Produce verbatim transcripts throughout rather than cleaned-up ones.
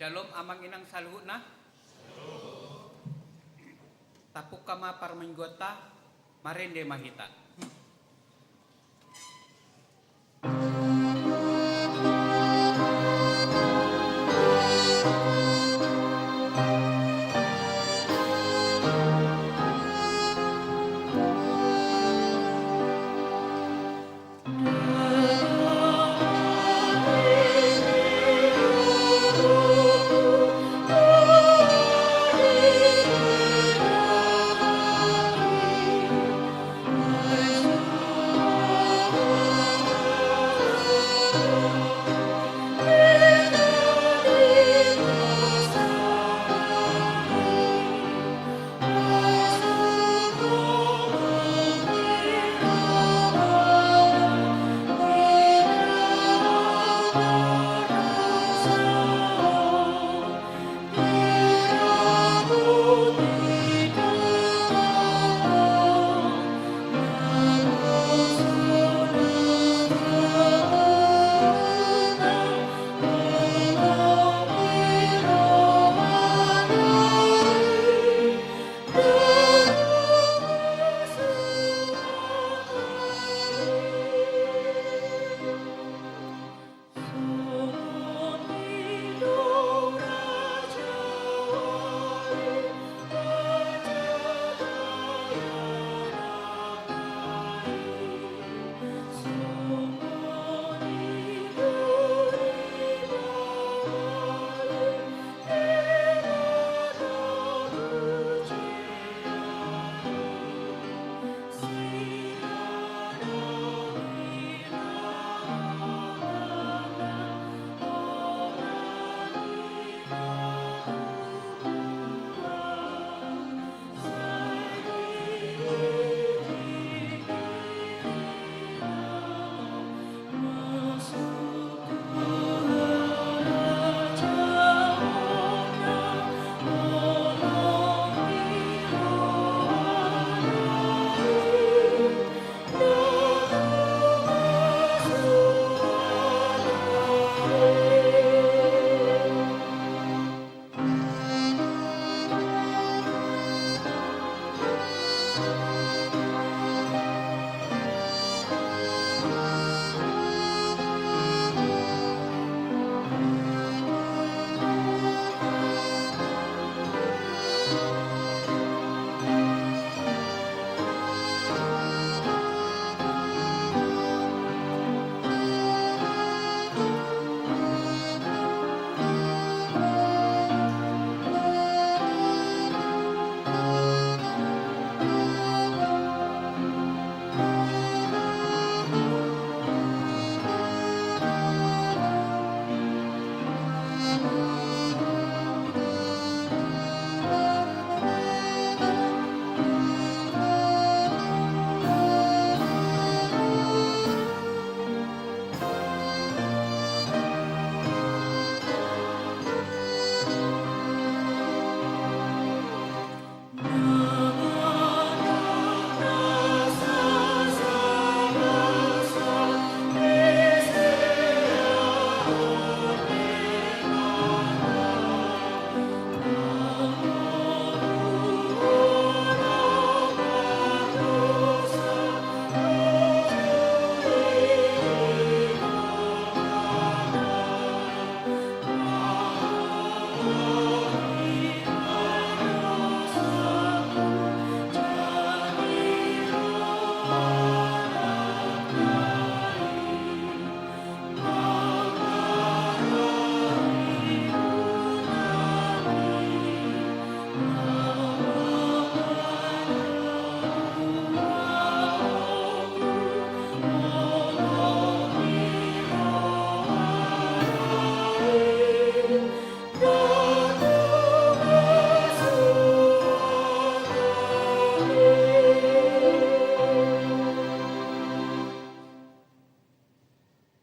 Syalom, amang inang saluhutna. Tapungka ma parmingguonta, marende ma hita.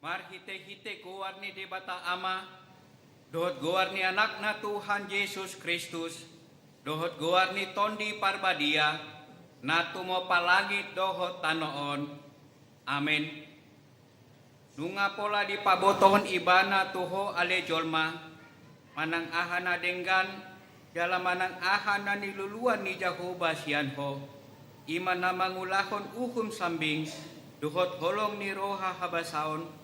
Marhite-hite goar ni Debata Ama, dohot goar ni Anakna Tuhan Jesus Kristus, dohot goar ni Tondi Parbadia, na tumompa langit dohot tano on. Amen. Nunga pola dipabotohon Ibana tu ho ale jolma, manang aha na denggan, jala manang aha na niluluan ni Jahowa sian ho, i ma na mangulahon uhum sambing, dohot holong ni roha habasaon,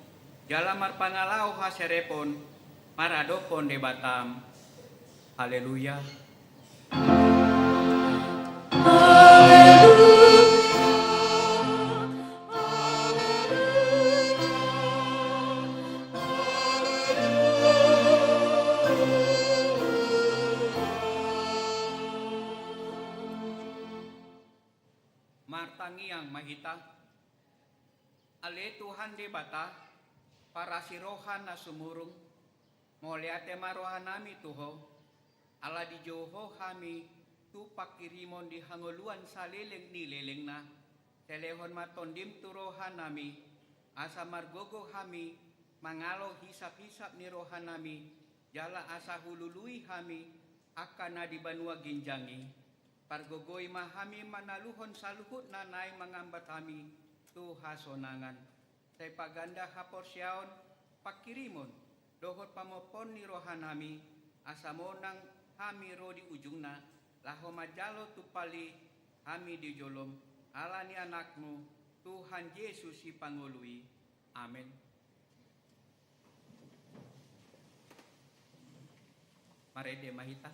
jala marpangalaho haserepon, maradophon Debatam. Haleluya. Martangiang ma hita. Ale Tuhan Debata, parasi roha na sumurung, mauliate ma rohanami tu ho, ala dijou ho hami tu pangkirimon di hangoluan saleleng ni lelengna. Sai lehon ma Tondim tu rohanami, asa margogo hami mangalo hisap-hisap ni rohanami, jala asa hulului hami angka na di banua ginjang i. Pargogoi ma hami manaluhon saluhut na naeng mangambat hami tu hasonangan. Sai paganda haporseaon, pangkirimon, dohot pamompoon ni rohanami, asa monang hami ro di ujungna, laho manjalo tumpal i hami di jolom, ala ni Anakmu, Tuhan Jesus Sipangolu i. Amen. Marende ma hita.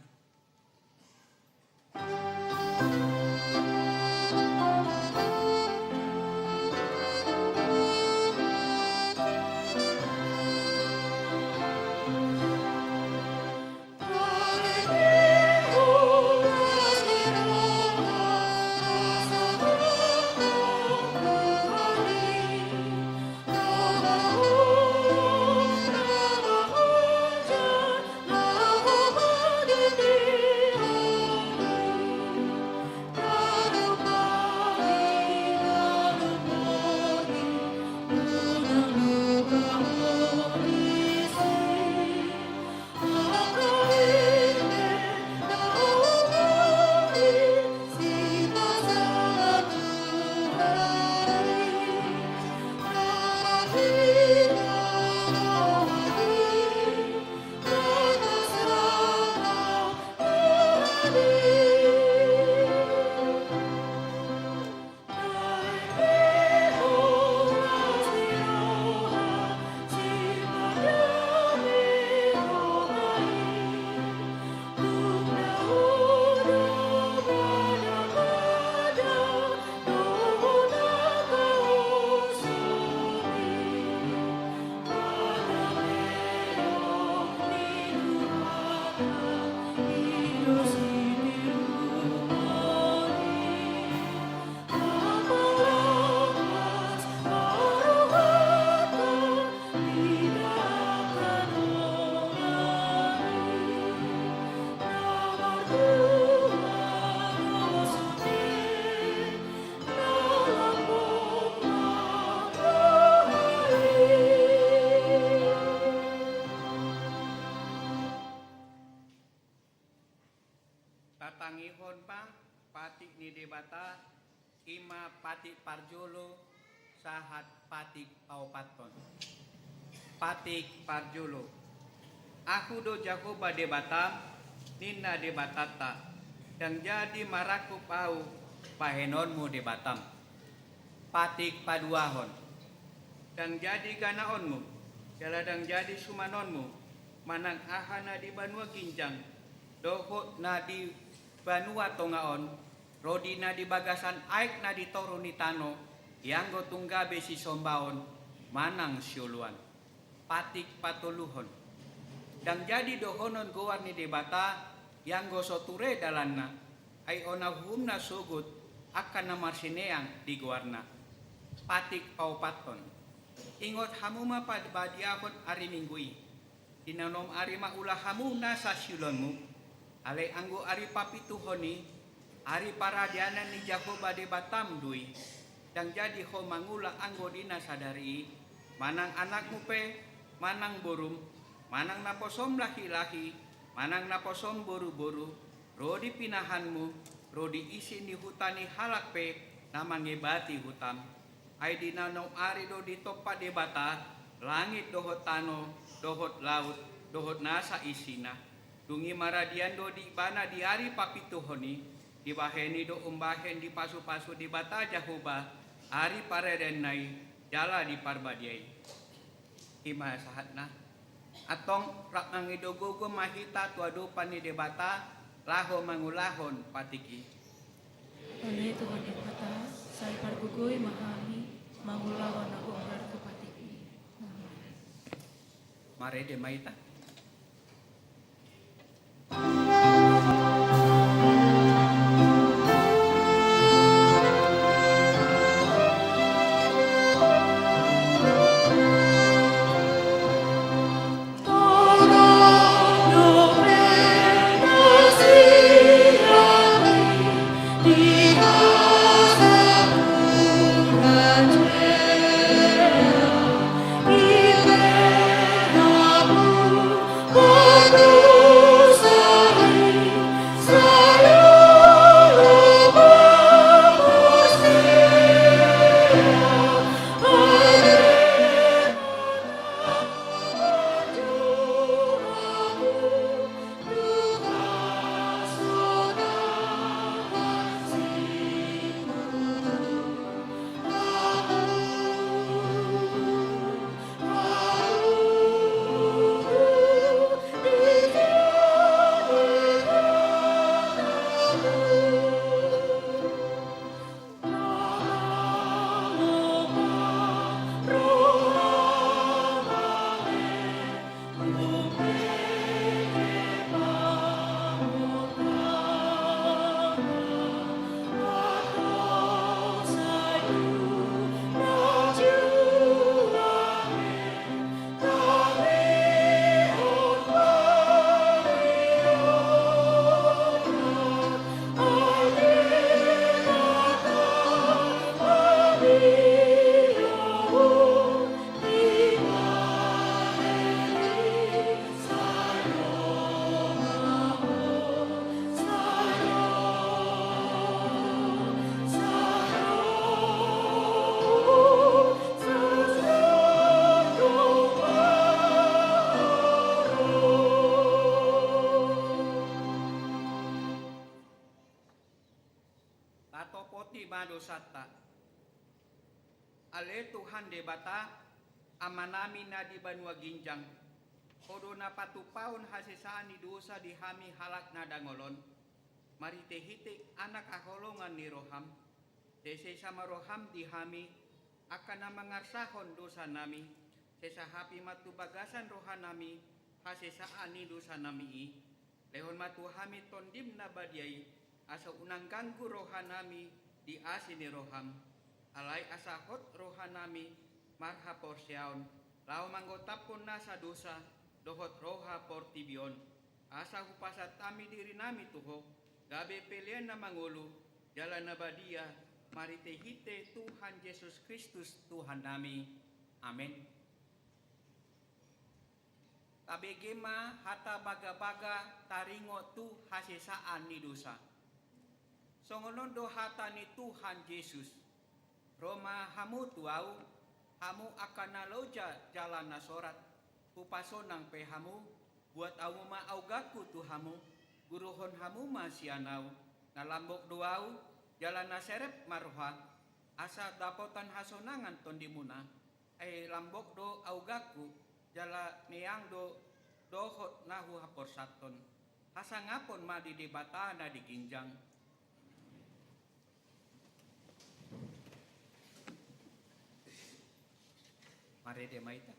Tatangihon ma patik ni Debata, i ma patik parjolo sahat patik paopathon. Patik parjolo. Ahu do Jahowa Debatam, ninna Debatanta, ndang jadi marangkup ahu bahenonmu Debatam. Patik paduahon. Ndang jadi ganaonmu, jala ndang jadi sumanonmu, manang aha na di banua ginjang, dohot na di banua tonga on, ro di na di bagasan aek na di toru ni tano, ianggo tung gabe sisombaon manang sioloan. Patik patoluhon. Ndang jadi dohonon goar ni Debata, ianggo so ture dalanna, ai hona uhumna sogot angka na marsineang di goarna. Patik paopathon. Ingot hamu ma parbadiahon ari Minggu i. Di na onom ari ma ula hamu nasa siulaonmu. Alai anggo ari papituhon i, ari paradianan ni Jahowa Debatam do i. Ndang jadi ho mangula anggo di na sadari i, Manang anakmu pe, manang borum, manang naposom lahi-lahi, manang naposom boru-boru, ro di pinahanmu, ro di isi ni huta ni halak pe na mangebati hutam. Ai di naung ari do ditompa Debata langit dohot tano, dohot laut, dohot nasa isina. Dung i maradian do di ibana di ari papituhon i, dibahen i do umbahen dipasu-pasu Debata Jahowa ari paradianna i jala diparbadia i. I ma sahatna. Antong rap mangido gogo ma hita tu adopan ni Debata laho mangulahon patik i. Ale Tuhan Debata, sai pargogoi ma hami mangulahon na honggar tu patik i. Amen. Marende ma hita. Tatopoti ma dosanta. Ale Tuhan Debata, Amanami na di banua ginjang, Ho do na patupaon hasesaan ni dosa di hami halak na dangol on, marhite-hite Anak haholongan ni rohaM. Sesesa ma rohaM di hami, angka na mangarsahon dosanami, sesahapi ma tu bagasan rohanami hasesaan ni dosanami i. Lehon ma tu hami TondiM na badia i, asa unang ganggu rohanami di asi ni rohaM. Alai asa hot rohanami marhaporseaon, laho manggotaphon nasa dosa dohot roha portibi on. Asa hupasahat hami dirinami tu Ho, gabe pelean na mangolu jala na badia, marhite-hite Tuhan Jesus Kristus Tuhannami. Amen. Tabege ma hata bagabaga taringot tu hasesaan ni dosa. Songon on do hata ni Tuhan Jesus: Ro ma hamu tu Ahu, hamu angka na loja jala na sorat, hupasonang pe hamu. Buat hamu ma augangku tu hamu, guruhon hamu ma sian Ahu. Na lambok do Ahu, jala na serep ma roha, asa dapotan hasonangan tondimuna. Ai lambok do augangku, jala meang do dohot na huhaporsathon. Hasangapon ma di Debata na di ginjang. Marende ma hita.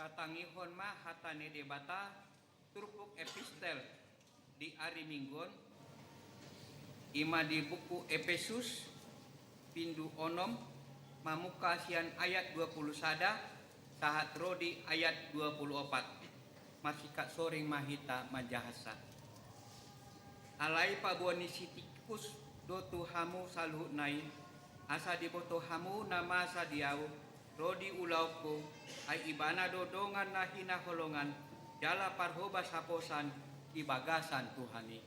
Tatangihon ma hata ni Debata turpuk epistel di ari Minggu on, i ma di buku Epesus, bindu onom, mamungka sian ayat dua pulu sada sahat ro di ayat dua pulu opat. Marsingkat soring ma hita manjaha sa. Alai paboa ni si Tikikus do tu hamu saluhutna i, asa diboto hamu na masa di ahu, ro di ulaonku, ai ibana do dongan na hinaholongan, jala parhobas haposan di bagasan Tuhan i.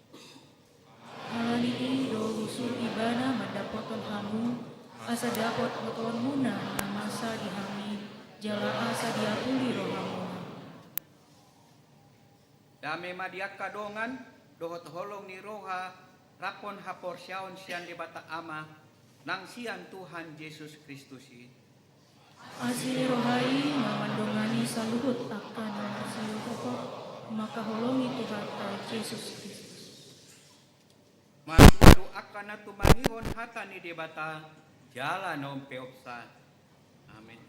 Alani i do husul ibana mandapothon hamu, asa dapot botoonmuna na masa di hami, jala asa diapuli rohamuna. Dame ma di angka dongan, dohot holong ni roha, raphon haporseaon sian Debata Ama, nang sian Tuhan Jesus Kristus i. Asi ni roha i ma mandongani saluhut angka na marsihohot mangkaholongi Tuhanta Jesus Kristus. Martua do angka na tumangihon hata ni Debata, jala na umpeopsa. Amen.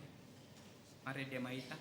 Marende ma hita.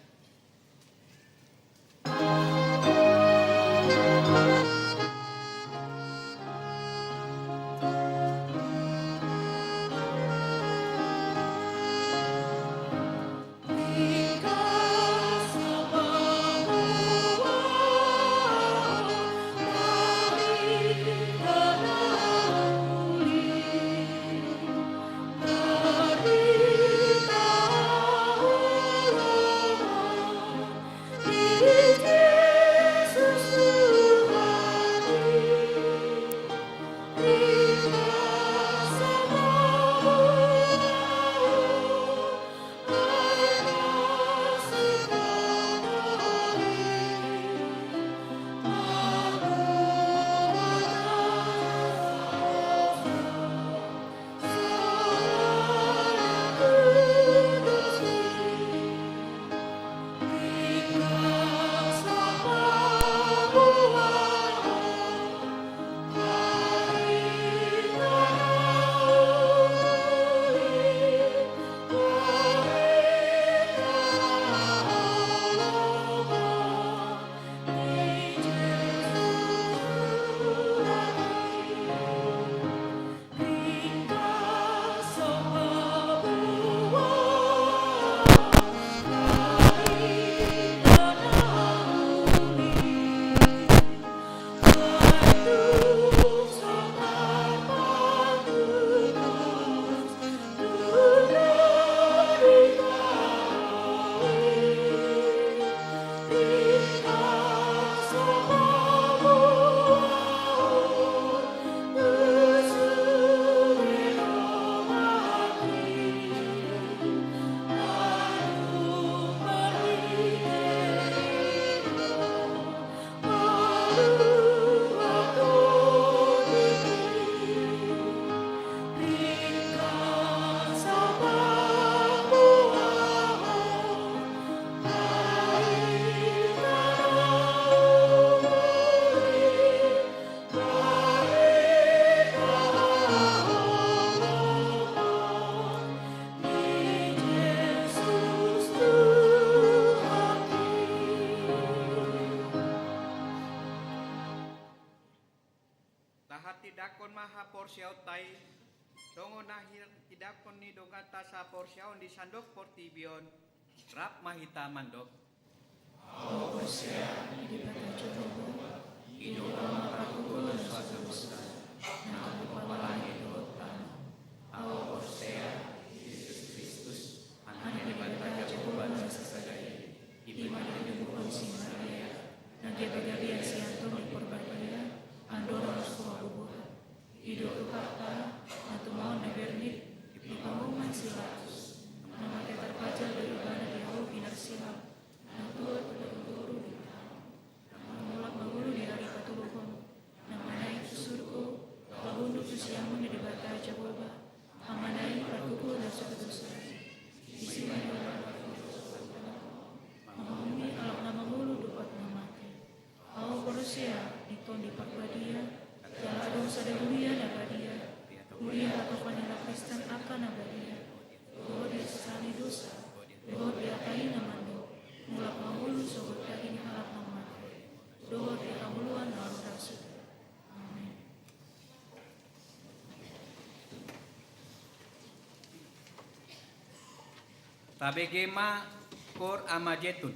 Tahatindangkon ma haporseaonta i, songon na hi-, tindangkon ni donganta sahaporseaon di sandok portibi on, rap ma hita mandok. Ahu porsea di Debata Jahowa, i do Ama parhobas na so boi, na mamupamala langit dohot tano. Ahu porsea di Jesus Kristus, Anak ni Debata Jahowa na sasada i, i ma na niluluhon si Maria, na gabe-gabean sian Tondi Porbadia, andorang so habubuhan. I do Tuhanta, na tumaon na bernit, di pangomoan si Pilatus, na mate tarpajal do ibana di hau pinarsilang, na tuat tu dalan toru di taon. Tabege ma Kor Amajetun.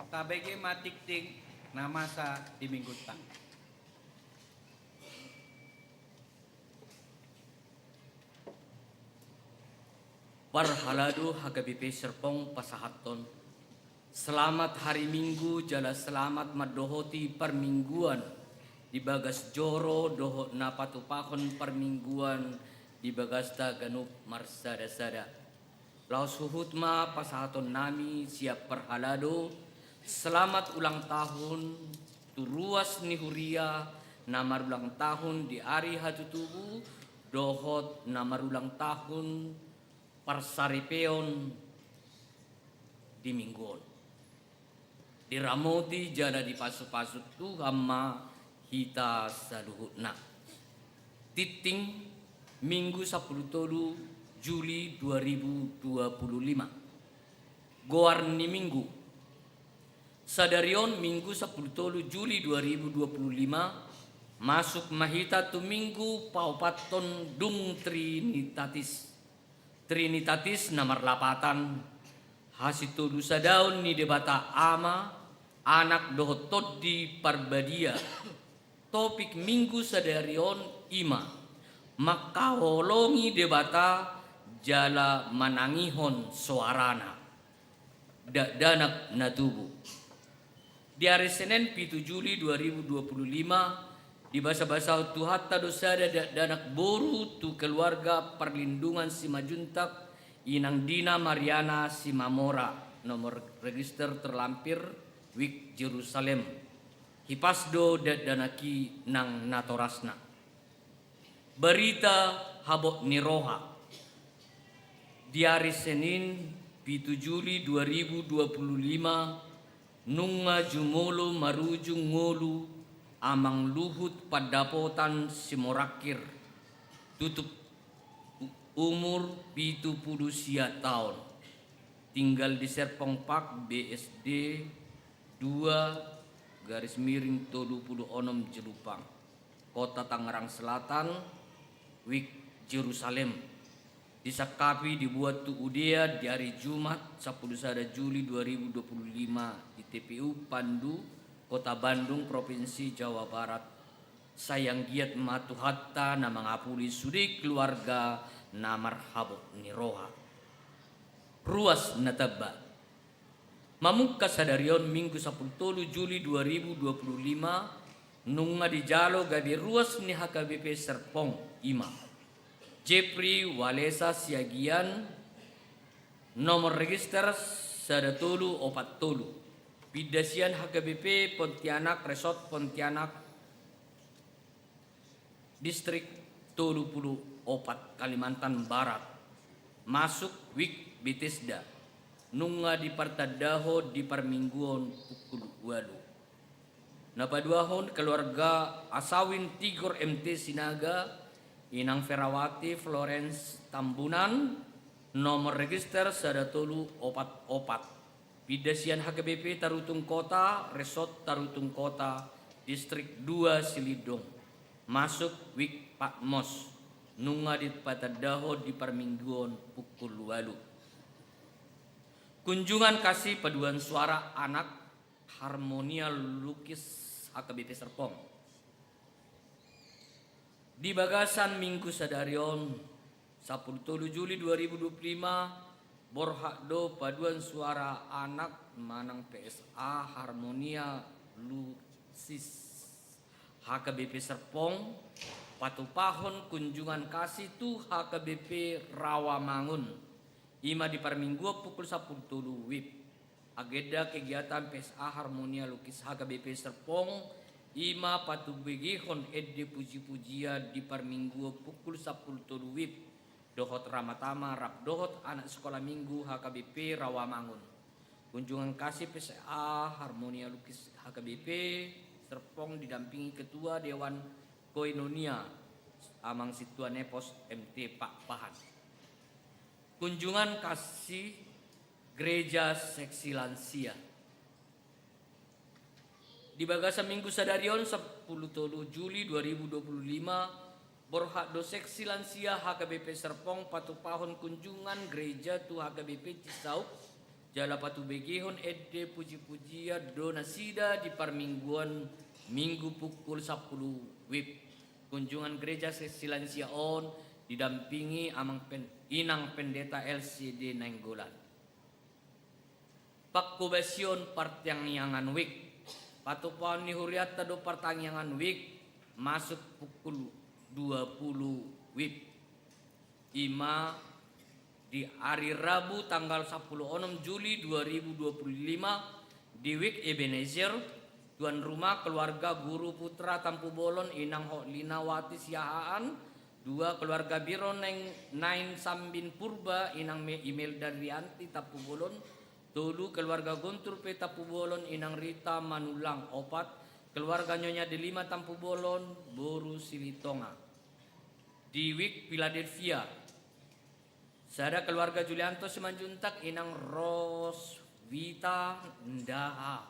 Tabege ma tingting na masa di Minggunta. Parhalado H K B P Serpong pasahathon Selamat hari Minggu jala selamat mandohoti parmingguan di bagas joro dohot na patupahon parmingguan di bagasta ganup marsada-sada. Laos huhut ma pasahatonnami sian parhalado selamat ulang tahun tu ruas ni huria na marulang tahun di ari hatutubu dohot na marulang tahun parsaripeon di minggu on. Diramoti jala dipasupasu Tuhan ma hita saluhutna. Tintin, Minggu sampulu tolu Juli dua ribu dua puluh lima. Goar ni Minggu. Sadari on Minggu sampulu tolu Juli dua ribu dua puluh lima, masuk ma hita tu Minggu paopathon dung Trinitatis. Trinitatis na marlapatan hasitolusadaon ni Debata Ama, Anak dohot Tondi Parbadia. Topik Minggu sadari on i ma mangkaholongi Debata jala manangihon soarana. Dakdanak na tubu. Di ari Senen pitu Juli dua ribu dua puluh lima, dibasabasahon Tuhanta do sada dakdanak boru tu keluarga Parlindungan Simanjuntak, Inang Dina Mariana Simamora, nomor register terlampir, Wijk Jerusalem. Hipas do dakdanak i nang natorasna. Barita habot ni roha. Di ari Senin, pitu Juli dua ribu dua puluh lima, nunga jumolo marujung ngolu Amang Luhut Pandapotan Simorangkir, tutup u-, umur pitu pulu sia taon. Tinggal di Serpong Park, B S D dua garis miring tolu pulu onom Jelupang. Kota Tangerang Selatan, Wijk Jerusalem. Disangkapi dibuat tu Udea di ari Jumat, sampulu sada Juli dua ribu dua puluh lima, di T P U Pandu, Kota Bandung, Provinsi Jawa Barat. Sai anggiat ma Tuhanta na mangapuli sude keluarga na marhabot ni roha. Ruas na tamba. Mamungka sadari on Minggu sampulu tolu Juli dua ribu dua puluh lima, nunga dijalo gabe ruas ni H K B P Serpong, i ma Jeffrey Walesa Siagian, nomor register sada tolu opat tolu, pinda sian H K B P Pontianak, Resort Pontianak, Distrik tolu pulu opat Kalimantan Barat, masuk Wijk Bethesda, nunga dipartandahon di parmingguon pukul ualu. Na paduahon, keluarga Asawin Tigor M T Sinaga, Inang Ferawati Florence Tambunan, nomor register sada tolu opat opat. Pinda sian H K B P Tarutung Kota, Resort Tarutung Kota, Distrik dua Silindong. Masuk Wijk Patmos, nunga dipartandahon di parmingguon pukul ualu. Kunjungan kasih paduan suara anak Harmonia Lukis H K B P Serpong. Di bagasan Minggu sadari on, sampulu tolu Juli dua ribu dua puluh lima, borhat do paduan suara anak manang P S A Harmonia Lukis H K B P Serpong, patupahon kunjungan kasih tu H K B P Rawamangun. I ma di parmingguon pukul sampulu tolu wib. Agenda kegiatan P S A Harmonia Lukis H K B P Serpong, i ma patubegehon ende puji-pujian di parmingguon pukul sampulu tolu wib, dohot ramatama rap dohot anak sekolah minggu H K B P Rawamangun. Kunjungan kasih P S A Harmonia Lukis H K B P Serpong didampingi Ketua Dewan Koinonia, Amang Sintua Nepos M T Pakpahan. Kunjungan kasih Gereja Seksi Lansia. Di bagasan Minggu sadari on, sampulu tolu Juli dua ribu dua puluh lima, borhat do Seksi Lansia H K B P Serpong patupahon kunjungan gereja tu H K B P Cisauk, jala patubegehon ende puji-pujian do nasida di parmingguon Minggu pukul sampulu wib. Kunjungan gereja Seksi Lansia on didampingi Amang Pen-, Inang Pendeta L C D Nainggolan. Pangkobasion partangiangan wijk. Patupaon ni hurianta do partangiangan wijk masuk pukul dua puluh wib. I ma di ari Rabu tanggal sampulu onom Juli dua ribu dua puluh lima di wijk Ebenezer, tuan rumah keluarga Guru Putra Tampubolon inang Hotlinawati Siahaan, dua keluarga Biro Neng Nain Sambin Purba inang Me-, Imelda Rianti Tampubolon, tolu keluarga Gontur P Tampubolon inang Rita Manulang, opat keluarga Nyonya Delima Tampubolon boru Silitonga. Di wijk Philadelphia, sada keluarga Julianto Simanjuntak inang Roswita Ndaha,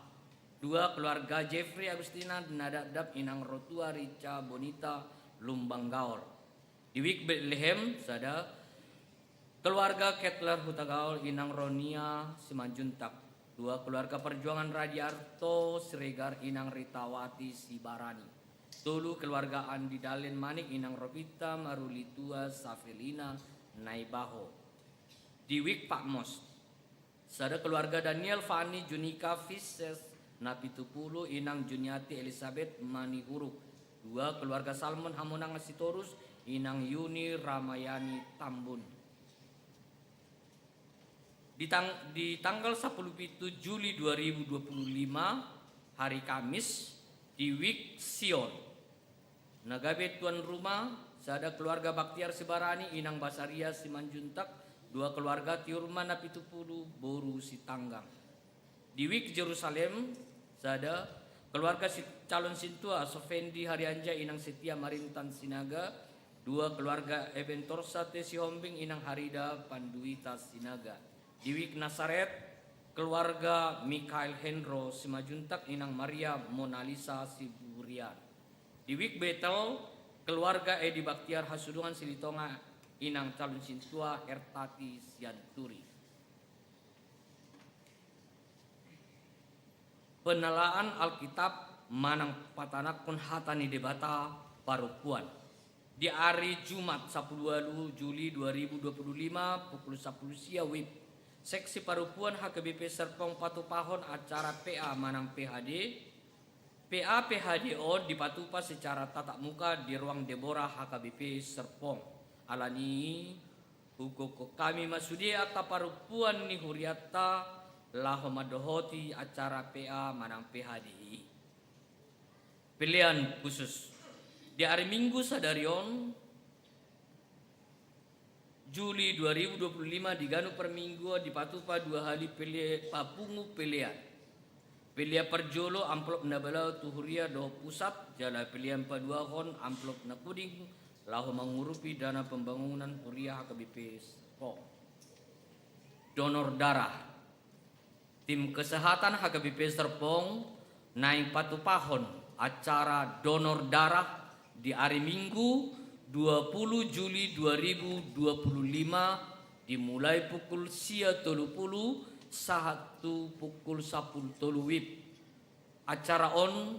dua keluarga Jeffrey Agustina Nadapdap inang Rotua Rica Bonita Lumbanggaol. Di wijk Betlehem, sada keluarga Kettler Hutagaol inang Ronia Simanjuntak, dua keluarga perjuangan Radiarto Siregar inang Ritawati Sibarani, tolu keluarga Andi Dalen Manik inang Ropita Marulitua Savelina Naibaho. Di wijk Patmos, sada keluarga Daniel Fani Junika Fisses Napitupulu inang Juniati Elizabeth Manihuruk, dua keluarga Salmon Hamonangan Sitorus inang Yuni Ramayani Tambun. Di tang-, di tanggal sampulu pitu Juli dua ribu dua puluh lima, hari Kamis, di wijk Sion, na gabe tuan rumah, sada keluarga Baktiar Sibarani inang Basaria Simanjuntak, dua keluarga Tiurma Napitupulu boru Sitanggang. Di wijk Jerusalem, sada keluarga si-, calon sintua Sofendi Harianja inang Setia Marintan Sinaga, dua keluarga Ebentorsa T Sihombing inang Harida Panduita Sinaga. Di wijk Nasaret, keluarga Mikhail Hendro Simanjuntak inang Maria Monalisa Siburian. Di wijk Betel, keluarga Edi Baktiar Hasudungan Silitonga inang calon sintua Hertati Sianturi. Penelaan Alkitab manang patanakhon hata ni Debata parompuan. Di ari Jumat sampulu ualu Juli dua ribu dua puluh lima pukul sampulu sia wib, seksi parompuan H K B P Serpong patupahon acara P A manang P H D. P A P H D on dipatupa secara tatap muka di ruang Debora H K B P Serpong. Alani i, hugokhon hami ma sude angka parompuan ni hurianta laho mandohoti acara P A manang P H D i. Pelean khusus. Di ari Minggu sadari on, Juli dua ribu dua puluh lima, di ganup parmingguan dipatupa dua hali pele-, papungu pelean. Pelean parjolo amplop na balao tu huria dohot pusat, jala pelean paduahon amplop na kuning laho mangurupi dana pembangunan huria H K B P Serpong. Donor darah. Tim kesehatan H K B P Serpong naeng patupahon acara donor darah di ari Minggu dua puluh Juli dua ribu dua puluh lima, dimulai pukul sia tolu pulu sahat tu pukul sampulu tolu wib. Acara on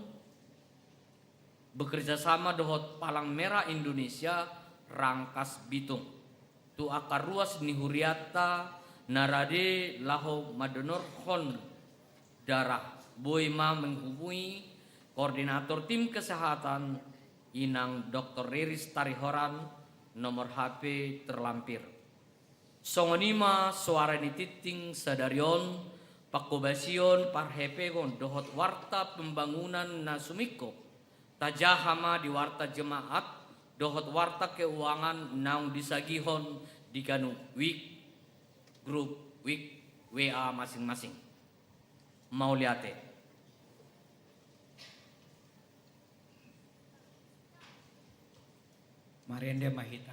bekerja sama dohot Palang Merah Indonesia Rangkas Bitung. Tu angka ruas ni hurianta na rade laho mandonorhon darah, boi ma menghubungi koordinator tim kesehatan inang Doktor Riris Tarihoran, nomor H P terlampir. Songon i ma suara ni tingting sadari on, pangkobasion, parhepegon dohot warta pembangunan na sumingkop, tajaha ma di warta jemaat dohot warta keuangan naung disagihon di ganup wijk, grup wijk W A masing-masing. Mauliate. Marende ma hita.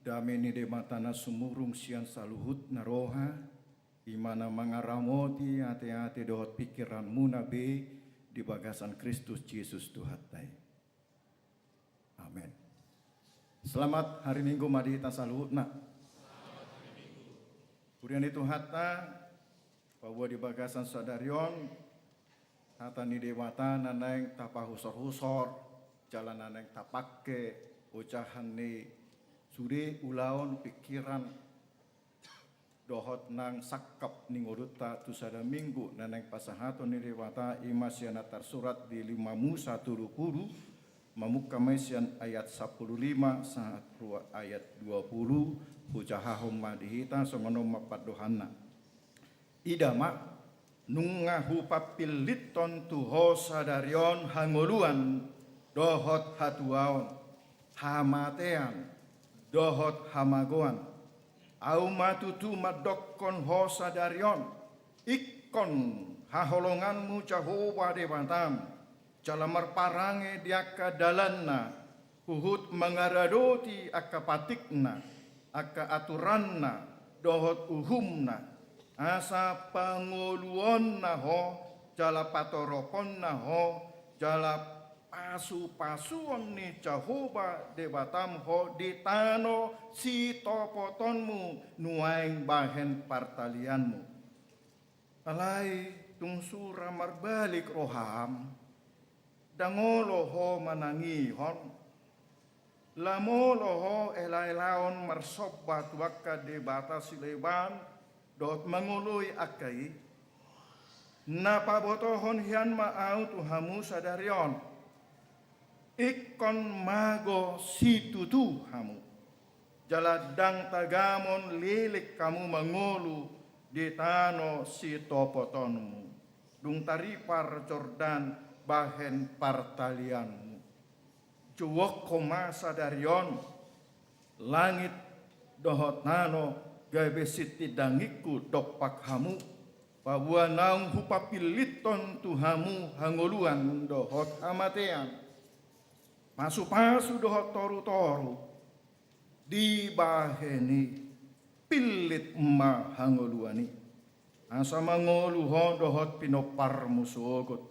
Dame ni Debata na sumurung sian saluhut na roha, i ma na mangaramoti ateate dohot pingkiranmuna be di bagasan Kristus Jesus Tuhanta i. Amen. Selamat hari Minggu ma di hita saluhutna. Huria ni Tuhanta, paboa di bagasan sadari on, hata ni Debata na naeng tapahusorhusor, jala na naeng tapangke, ojahan ni sude ulaon, pingkiran, dohot nang sangkap ni ngolunta tu sada minggu na naeng pasahaton ni Debata, i ma sian na tarsurat di Lima Musa tolu pulu, mamungka ma i sian ayat sampulu lima sahat tu ayat dua pulu, hujahahon ma di hita, songon on ma pandohanna. Ida ma, nunga hupampillithon tu ho sadari on hangoluan dohot hatuaon, hamatean dohot hamagoan. Ahu ma tutu mandokkon ho sadari on, ingkon haholonganmu Jahowa Debatam, jala marparange di angka dalanna, huhut mangaradoti angka patikna, angka aturanna, dohot uhumna, asa pangoluonna ho, jala patoroponna ho, jala pasupasuon ni Jahowa Debatam ho di tano sitopotonmu nuaeng bahen partalianmu. Alai tung sura marbalik roham, ndang olo ho manangihon, lam olo ho elaelaon marsomba tu angka debata sileban dohot mangoloi angka i. Na pabotohon hian ma ahu tu hamu sadari on, ingkon mago situtu hamu, jala ndang tagamon leleng hamu mangolu di tano sitopotonmu, dung taripar Jordan bahen partalianmu. Jouonhon ma sadari on langit dohot tano gabe sitindangingku dompak hamu, paboa naung hupampillithon tu hamu hangoluan dohot hamatean, pasupasu dohot torutoru, dibahen i pillit ma hangoluan i, asa mangolu ho dohot pinomparmu sogot.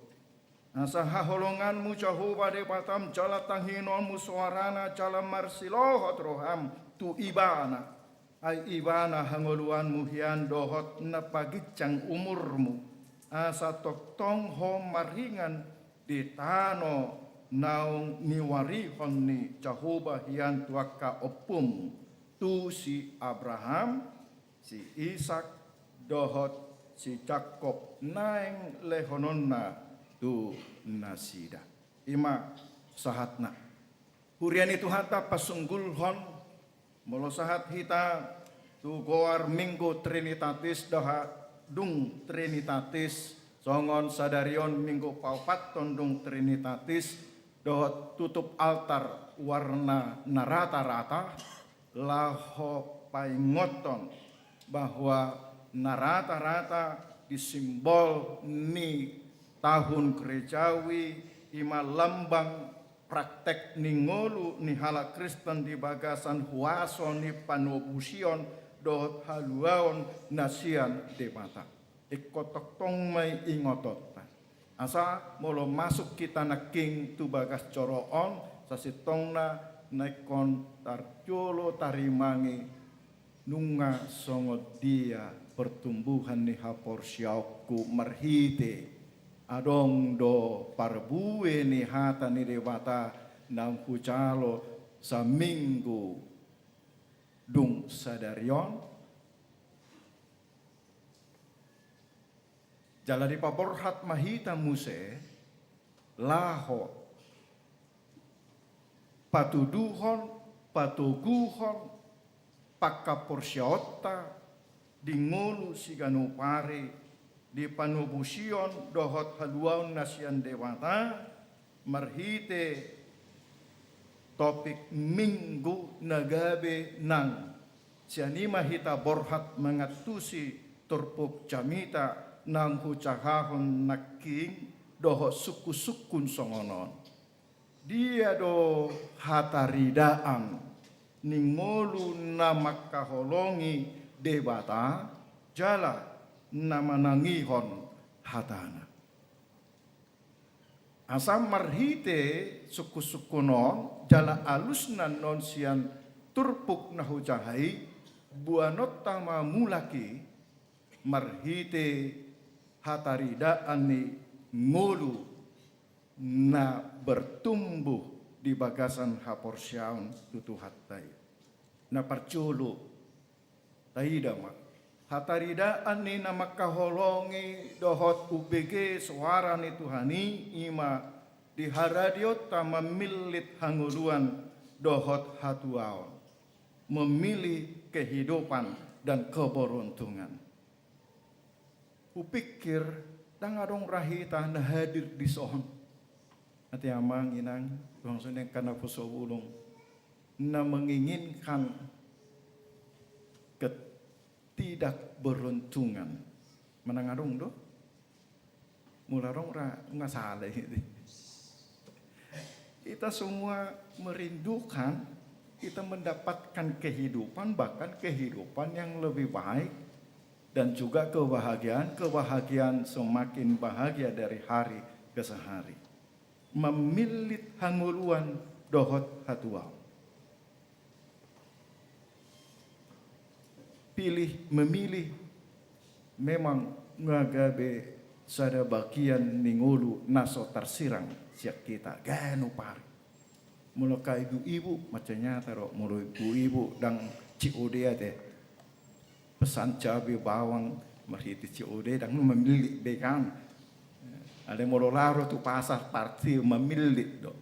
Asa haholonganmu Jahowa Debatam jala tanginonmu soarana jala marsilohot roham tu Ibana. Ai Ibana hangoluanmu hian dohot na paginjang umurmu, asa tongtong ho maringan di tano naung niuarihon ni Jahowa hian tu angka ompum, tu si Abraham, si Isak, dohot si Jakob naeng lehononna tu nasida. I ma sahatna. Huria ni Tuhanta, pasunggulhon, molo sahat hita tu goar Minggu Trinitatis dohot dung Trinitatis, songon sadari on Minggu paopathon dung Trinitatis, dohot tutup altar warna na rata-rata, laho paingothon bahwa na rata-rata di simbol ni tahun gerejawi, i ma lambang praktek ni ngolu ni halak Kristen di bagasan huaso ni panobusion dohot haluaon na sian Debata. Ingkon tongtong ma i ingotonta. Asa molo masuk hita nangkin tu bagas joro on, sasintongna na ingkon tarjolo tarimangi, nunga songon dia pertumbuhan ni haporseaonku marhite adong do parbue ni hata ni Debata naung hujalo saminggu dung sadari on. Jala dipaborhat ma hita muse laho patuduhon, patoguhon panghaporseaonta di ngolu siganup ari di panobusion dohot haluaon na sian Debata, marhite topik Minggu na gabe nang sian i ma hita borhat mangantusi turpuk jamita naung hujahahon nangkin dohot sungkunsungkun songon on. Dia do hataridaan ni ngolu na mangkaholongi Debata jala na manangihon hatana. Asa marhite sungkunsungkun on jala alusna on sian turpuk na hujaha i, boanonta ma mulak i marhite hataridaan ni ngolu na bertumbuh di bagasan haporseaon tu Tuhanta i. Na parjolo, taida ma, hataridaan ni na mangkaholongi dohot umbege soara ni Tuhan i, i ma di haradeonta mamillit hangoluan dohot hatuaon, memilih kehidupan dan keberuntungan. Hupikir, ndang adong ra hita na hadir dison, ate amang inang, dongan songon i angka na poso bulung, na menginginkan ketidakberuntungan. Manang adong do? Molo adong ra, nunga sala i. Kita semua merindukan kita mendapatkan kehidupan, bahkan kehidupan yang lebih baik, dan juga kebahagiaan-kebahagiaan semakin bahagia dari hari ke sehari. Mamillit hangoluan dohot hatuaon. Pilih, memilih memang nunga gabe sada bagian ni ngolu na so tarsirang sian hita ganup ari. Molo angka ibu-ibu, mansai nyata do, molo ibu-ibu ndang C O D ate. Pesan cabe bawang marhite C O D, ndang mamillit be kan. Alai molo laho tu pasar pasti mamillit do.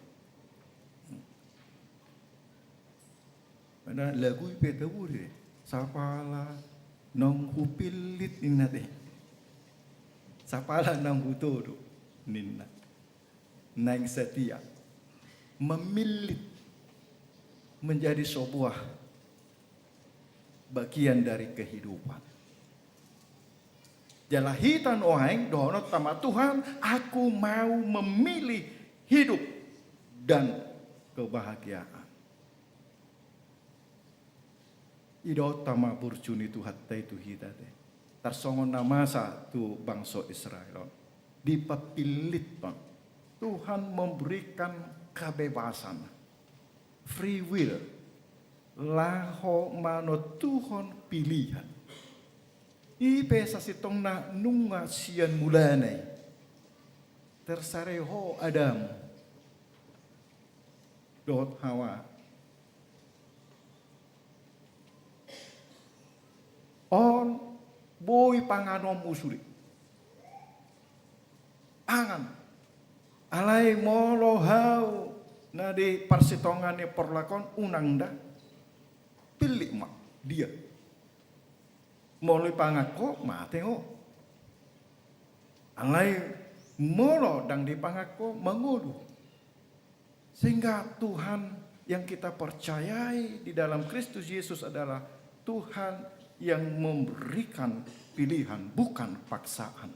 Mana lagu i pe tabo do. Sapala naung hupillit ninna te. Sapala naung hutodo ninna. Naeng setia. Mamillit menjadi sebuah bagian dari kehidupan. Jala hita nuaeng dohononta ma, Tuhan, aku mau memilih hidup dan kebahagiaan. Idaonta ma burju ni Tuhanta i tu hita te. Tarsongon na masa tu bangso Israel on. Dipapillit on. Tuhan memberikan kebebasan. Free will. Laho manontuhon pilihan. I pe sasintongna nunga sian mulana i. Terserah ho Adam. Dohot Hawa. On boi panganonmu sude. Pangan. Alai molo hau na di parsitongaan ni porlak on unang da. Pillit ma dia. Molo dipangan ho, mate ho. Alai molo ndang dipangan ho, mangolu. Sehingga Tuhan yang kita percayai di dalam Kristus Yesus adalah Tuhan yang memberikan pilihan, bukan paksaan.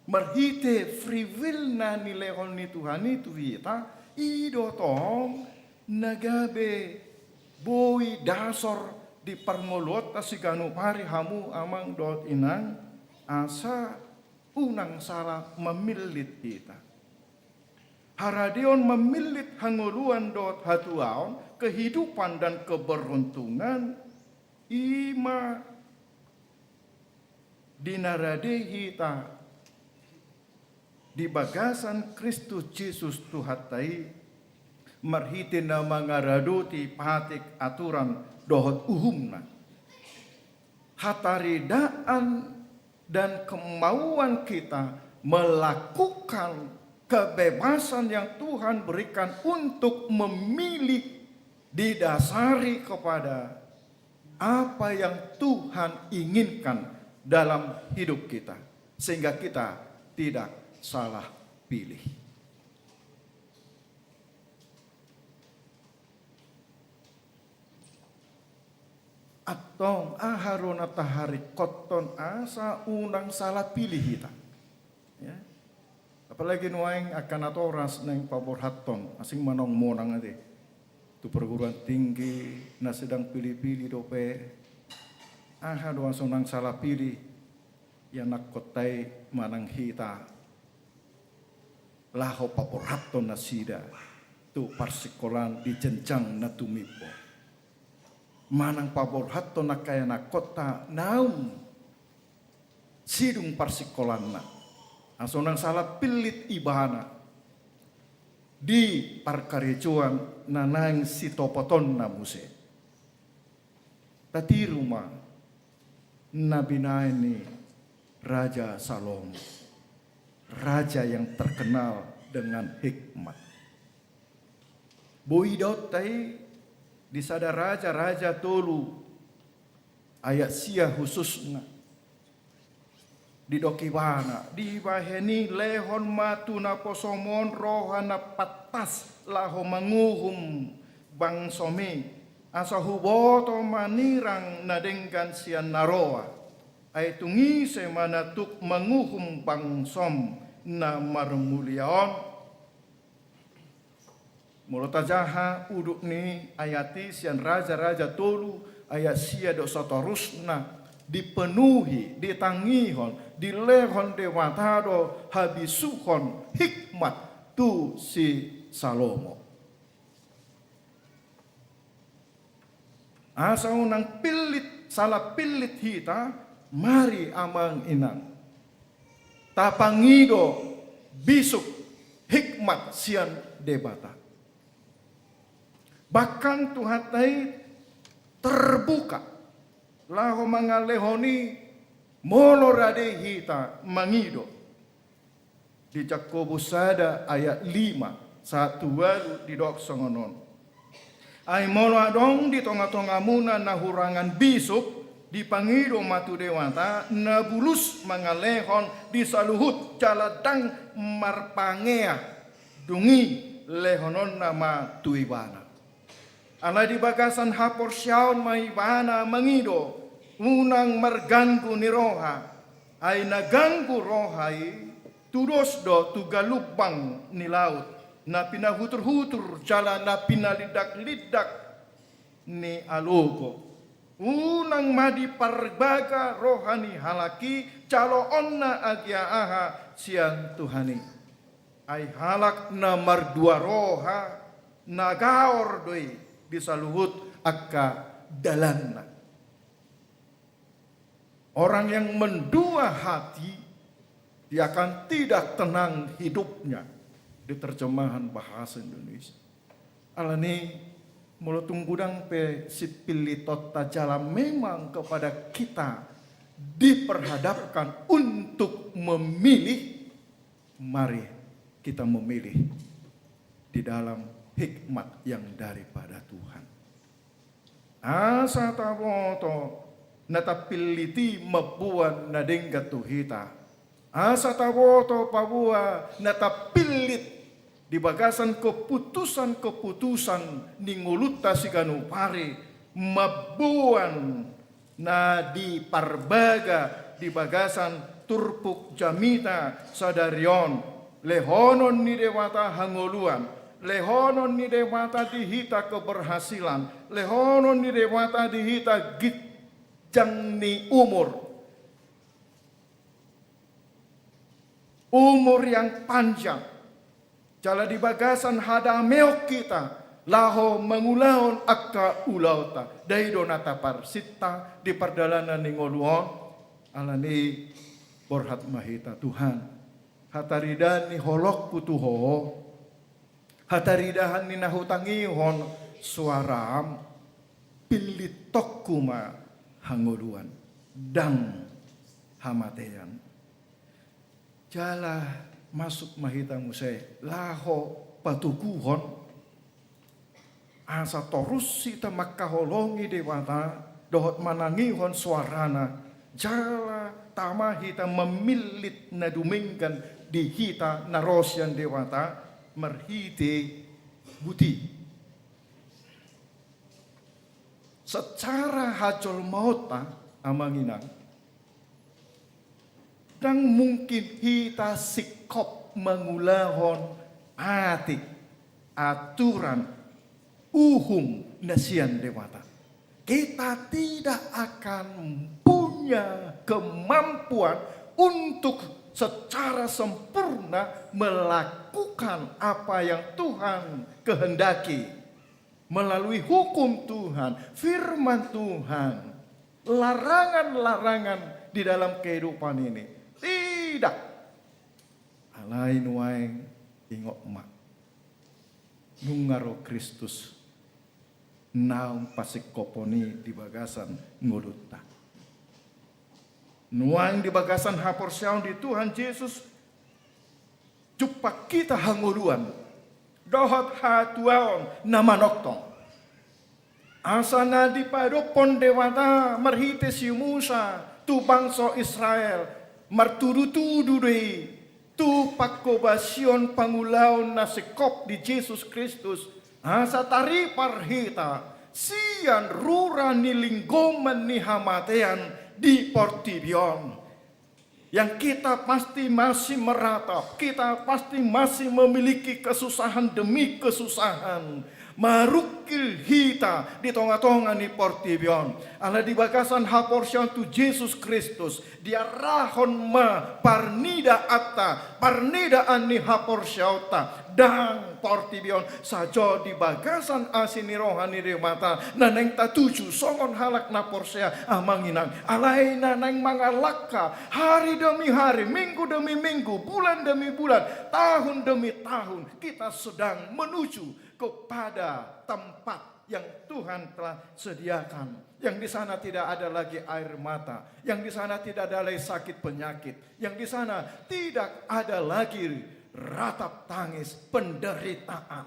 Marhite free will na nilehon ni Tuhan i tu hita, i do tong na gabe boi dasor di parngoluonta siganup ari, hamu amang dohot inang, asa unang sala mamillit hita. Haradeon mamillit hangoluan dohot hatuaon, kehidupan dan keberuntungan, i ma di na rade hita di bagasan Kristus Jesus Tuhanta i, marhite na mangaradoti patik, aturan dohot uhumna. Hataridaan dan kemauan kita melakukan kebebasan yang Tuhan berikan untuk memilih didasari kepada apa yang Tuhan inginkan dalam hidup kita, sehingga kita tidak salah pilih. Antong, aha do na taharingkothon asa unang salah pilih hita? Ya. Apalagi nuaeng angka natoras naeng paborhathon, asing ma naung monang ate. Tu perguruan tinggi na sedang pilih-pilih dope, aha do asa unang salah pilih ianakkonta i manang hita, laho paborhathon nasida tu parsikolaan di jenjang na tumimbo. Manang paborhathon angka ianakkonta naung sidung parsikolaanna, asa unang salah pillit ibana di parkarejoan na naeng sitopotonna muse. Tatiru ma na binahen ni Raja Salomo, raja yang terkenal dengan hikmat. Boi idaonta i di sada Raja-raja tolu ayat sia khususna. Didok ibana, dibahen i lehon ma tu naposom on roha na pantas laho manguhum bangsom i, asa huboto manirang na denggan sian na roa. Ai tung ise ma na tuk manguhum bangsom na marmulia on? Molo tajaha udut ni ayat i sian Raja-raja tolu ayat sia dohot satorusna, dipenuhi, ditangihon, dilehon Debata do habisuhon hikmat tu si Salomo. Asa unang pillit, salah pillit hita, mari amang inang, tapangido bisuk hikmat sian Debata. Bahkan Tuhanta i terbuka laho mangalehon i molo rade hita mangido. Di Jakobus sada ayat lima sahat tu ualu didok songon on. Ai molo adong di tonga-tongamuna na hurangan bisuk, dipangido ma tu Debata na bulus mangalehon di saluhut jala ndang marpangea, dung i lehononna ma tu ibana. Alai di bagasan haporseaon ma ibana mangido, unang marganggu ni roha. Ai na ganggu roha i tudos do tu galumbang ni laut, na pinahutur-hutur jala na pinalindak-lindak ni alogo. Unang ma diparbaga roha ni halak i jaloonna agia aha sian Tuhan i. Ai halak na mardua roha, na gaor do i di saluhut angka dalanna. Orang yang mendua hati, dia akan tidak tenang hidupnya, di terjemahan bahasa Indonesia. Alani, molo tung godang pe sipillitonta jala memang kepada kita diperhadapkan untuk memilih, mari kita memilih di dalam hikmat yang daripada Tuhan. Asa taboto na tapillit i mamboan na denggan tu hita. Asa taboto paboa na tapillit di bagasan keputusan-keputusan ni ngolunta siganup ari, mamboan na diparbaga di bagasan turpuk jamita sadari on, lehonon ni Debata hangoluan, lehonon ni Debata di hita keberhasilan, lehonon ni Debata di hita ginjang ni umur. Umur yang panjang. Jala di bagasan hadameon hita laho mangulahon angka ulaonta. Dai do na taparsinta di pardalanan ni ngolu on. Alani borhat ma hita, Tuhan, hataridahan ni holongku tu Ho, hataridahan ni na hutangihon soaram, pillitonku ma hangoluan, ndang hamatean. Jala masuk ma hita muse laho patoguhon, asa torus hita mangkaholongi Debata dohot manangihon soarana, jala tama hita mamillit na dumenggan di hita na ro sian Debata marhite buti. Secara hajolmaonta, amang inang, ndang mungkin hita singkop mangulahon atik, aturan, uhum na sian Debata. Kita tidak akan punya kemampuan untuk secara sempurna melakukan apa yang Tuhan kehendaki melalui hukum Tuhan, firman Tuhan, larangan-larangan di dalam kehidupan ini. Tidak. Alai nuaeng, ingot ma, nunga ro Kristus naung pasingkophon i di bagasan ngolunta. Nuaeng di bagasan haporseaon di Tuhan Jesus, jumpang hita hangoluan dohot hatuaon na manongtong. Asa na dipadophon Debata marhite si Musa tu bangso Israel, martudutudu do i tu panghobasion pangulaon na singkop di Jesus Kristus, asa taripar hita sian rura ni linggoman ni hamatean di portibi on. Yang kita pasti masih meratap, kita pasti masih memiliki kesusahan demi kesusahan marungkil hita di tongatonga ni portibi on. Alai di bagasan haporseaon tu Jesus Kristus, diarahon ma parnidaanta, parnidaan ni haporseaonta, ndang portibi on sajo di bagasan asi ni roha ni Debata na naeng tatuju songon halak na porsea, amang inang. Alai na naeng mangalangka hari demi hari, minggu demi minggu, bulan demi bulan, tahun demi tahun, kita sedang menuju kepada tempat yang Tuhan telah sediakan, yang di sana tidak ada lagi air mata, yang di sana tidak ada lagi sakit penyakit, yang di sana tidak ada lagi ratap tangis, penderitaan.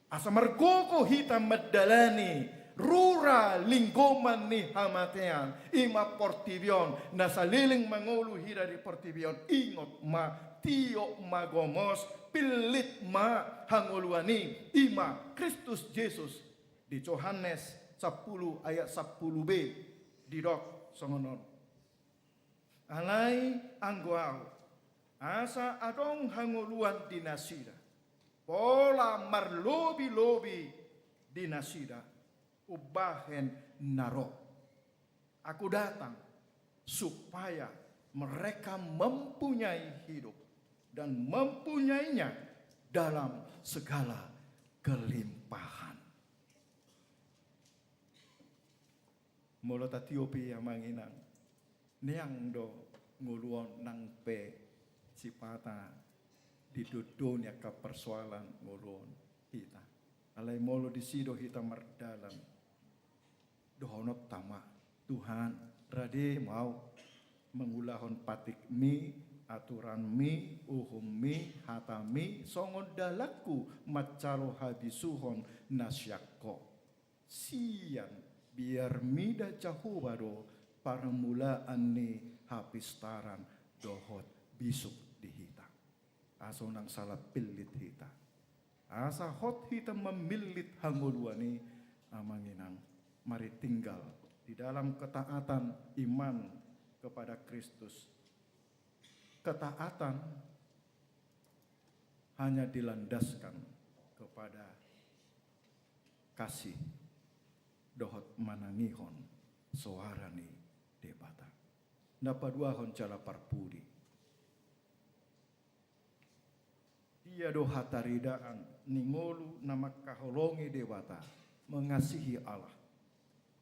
Asa margogo hita mandalani rura linggoman ni hamatean, i ma portibi on, na saleleng mangolu hita di portibi on. Ingot ma, tiop ma gomos, pillit ma hangoluan i, i ma Kristus Jesus. Di Johannes sampulu ayat sampulu b didok songon on: Alai anggo Ahu, asa adong hangoluan di nasida, pola marlobilobi di nasida, umbahen na ro Aku datang supaya mereka mempunyai hidup dan mempunyainya dalam segala kelimpahan. Molo tatiop i, amang inang, neang do ngolu on nang pe sipata didondoni angka persoalan ngolu on hita. Alai molo disi do hita mardalan, dohononta ma: Tuhan, rade ma Ahu mangulahon patikMi, aturanMi, uhumMi, hataMi, songon dalanku manjalo habisuhon na sian Ho. Sian biar mida Jahowa do parmulaan ni hapistaran dohot bisuk di hita. Asa unang sala pillit hita. Asa hot hita mamillit hangoluan i, amang inang, mari tinggal di dalam ketaatan iman kepada Kristus. Ketaatan hanya dilandaskan kepada kasih dohot manangihon soara ni Debata. Na paduahon jala parpudi. Dia do hataridaan ni ngolu na mangkaholongi Debata, mengasihi Allah,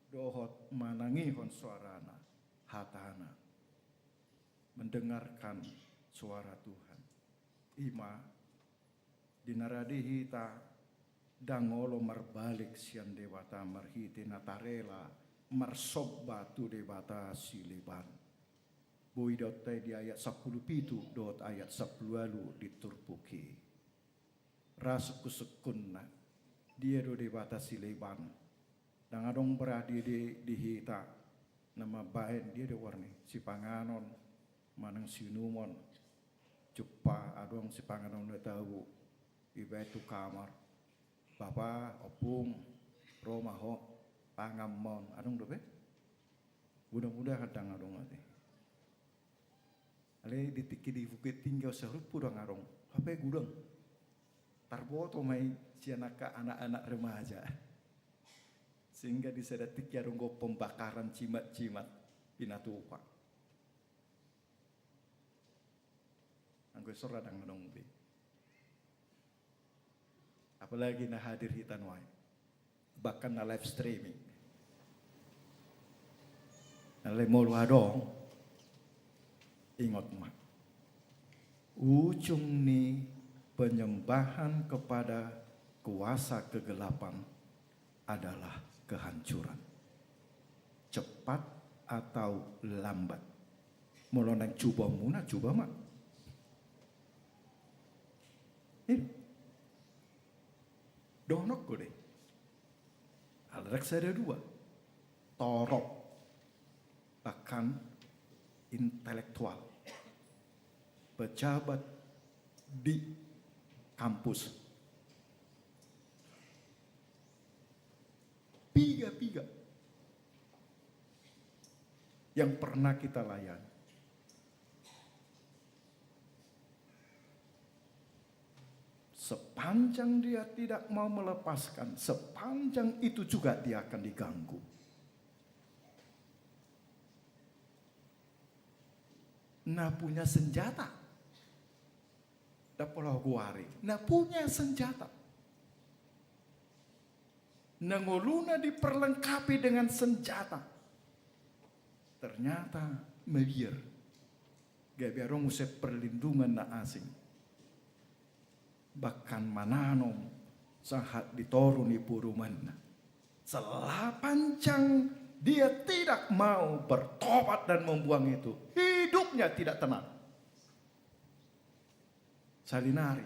dohot manangihon soarana, hatana, mendengarkan suara Tuhan. I ma, di na rade hita, ndang olo marbalik sian Debata marhite na tarela marsomba tu debata sileban. Boi didok i di ayat sampulu pitu dohot ayat sampulu ualu di turpuk i. Ra sungkunsungkunna, dia do debata sileban? Ndang adong berarti di, di hita na mambahen dia do warni sipanganon manang siinumon. Jumpa adong sipanganon na tabo, ibahen tu kamar. Bapa, ompung, ro ma ho, pangan ma on. Adong dope? Mudah-mudahan ndang adong ate. Alai di tingki di Bukittinggi on sarupa do, ndang adong. Hape godang. Tarboto ma i Sian angka anak-anak remaja. Sehingga di sada tingki adong do pembakaran cimat-cimat pinatupa. Anggo i so ra dang adong be. Apalagi na hadir hita nuaeng. Bahkan na live streaming. Alai molo adong, ingot ma. Ujung ni penyembahan kepada kuasa kegelapan adalah kehancuran. Cepat atau lambat. Molo naeng cubaonmuna, cuba ma. Ini. Dohononku do i. Alai rek sada dua. Torop. Bahkan intelektual. Pejabat di kampus. Piga-piga yang pernah kita layani. Sepanjang dia tidak mau melepaskan, sepanjang itu juga dia akan diganggu. Na punya senjata. Dapol ho guari. Na punya senjata. Na ngoluna diperlengkapi dengan senjata. Ternyata melier. Gabe adong muse perlindungan na asing. Bahkan mananom sahat di toru ni podomanna. Sepanjang dia tidak mau bertobat dan membuang itu, hidupnya tidak tenang. Salinari.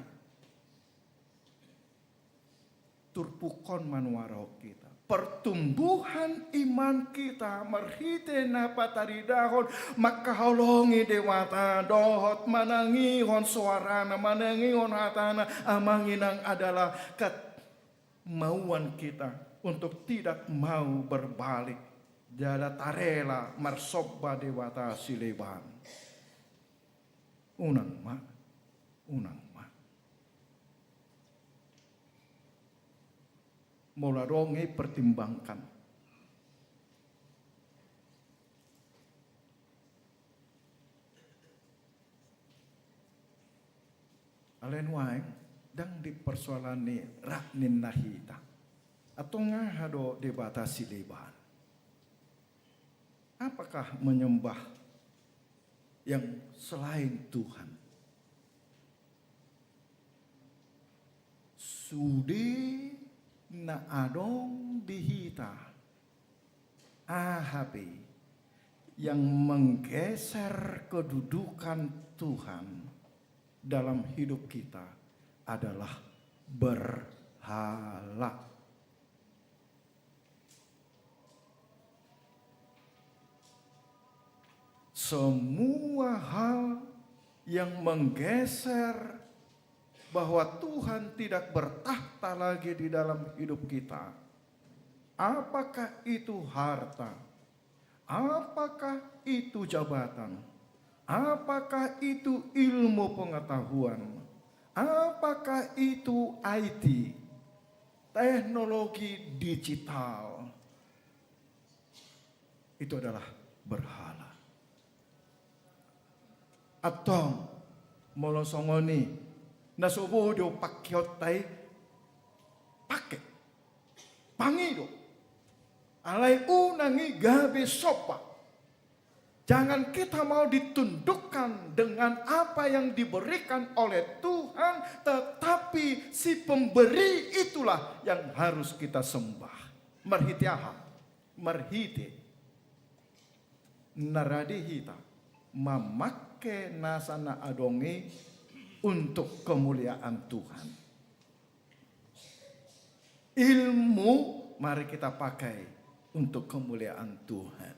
Turpuk on manuarahon hita. Pertumbuhan iman kita marhite na pataridahon mangkaholongi Debata dohot manangihon soarana, manangihon hatana, amang inang adalah kemauan kita untuk tidak mau berbalik. Jala tarela marsomba debata sileban. Unang ma, unang ma. Molo adong i pertimbangkan. Alai nuaeng dang di persoalan ni rap ninna hita. Antong aha do debata sileban? Apakah menyembah yang selain Tuhan? Sude na adong di hita, aha pe yang menggeser kedudukan Tuhan dalam hidup kita adalah berhala. Semua hal yang menggeser bahwa Tuhan tidak bertakhta lagi di dalam hidup kita, apakah itu harta, apakah itu jabatan, apakah itu ilmu pengetahuan, apakah itu I T, teknologi digital, itu adalah berhala. Antong, molo songon i, na so boi do pangkeonta i, pake, pangido. Alai unang i gabe somba. Jangan kita mau ditundukkan dengan apa yang diberikan oleh Tuhan, tetapi si pemberi itulah yang harus kita sembah. Marhite aha? Marhite na rade hita mamake nasa na adong i untuk kemuliaan Tuhan. Ilmu mari kita pakai untuk kemuliaan Tuhan.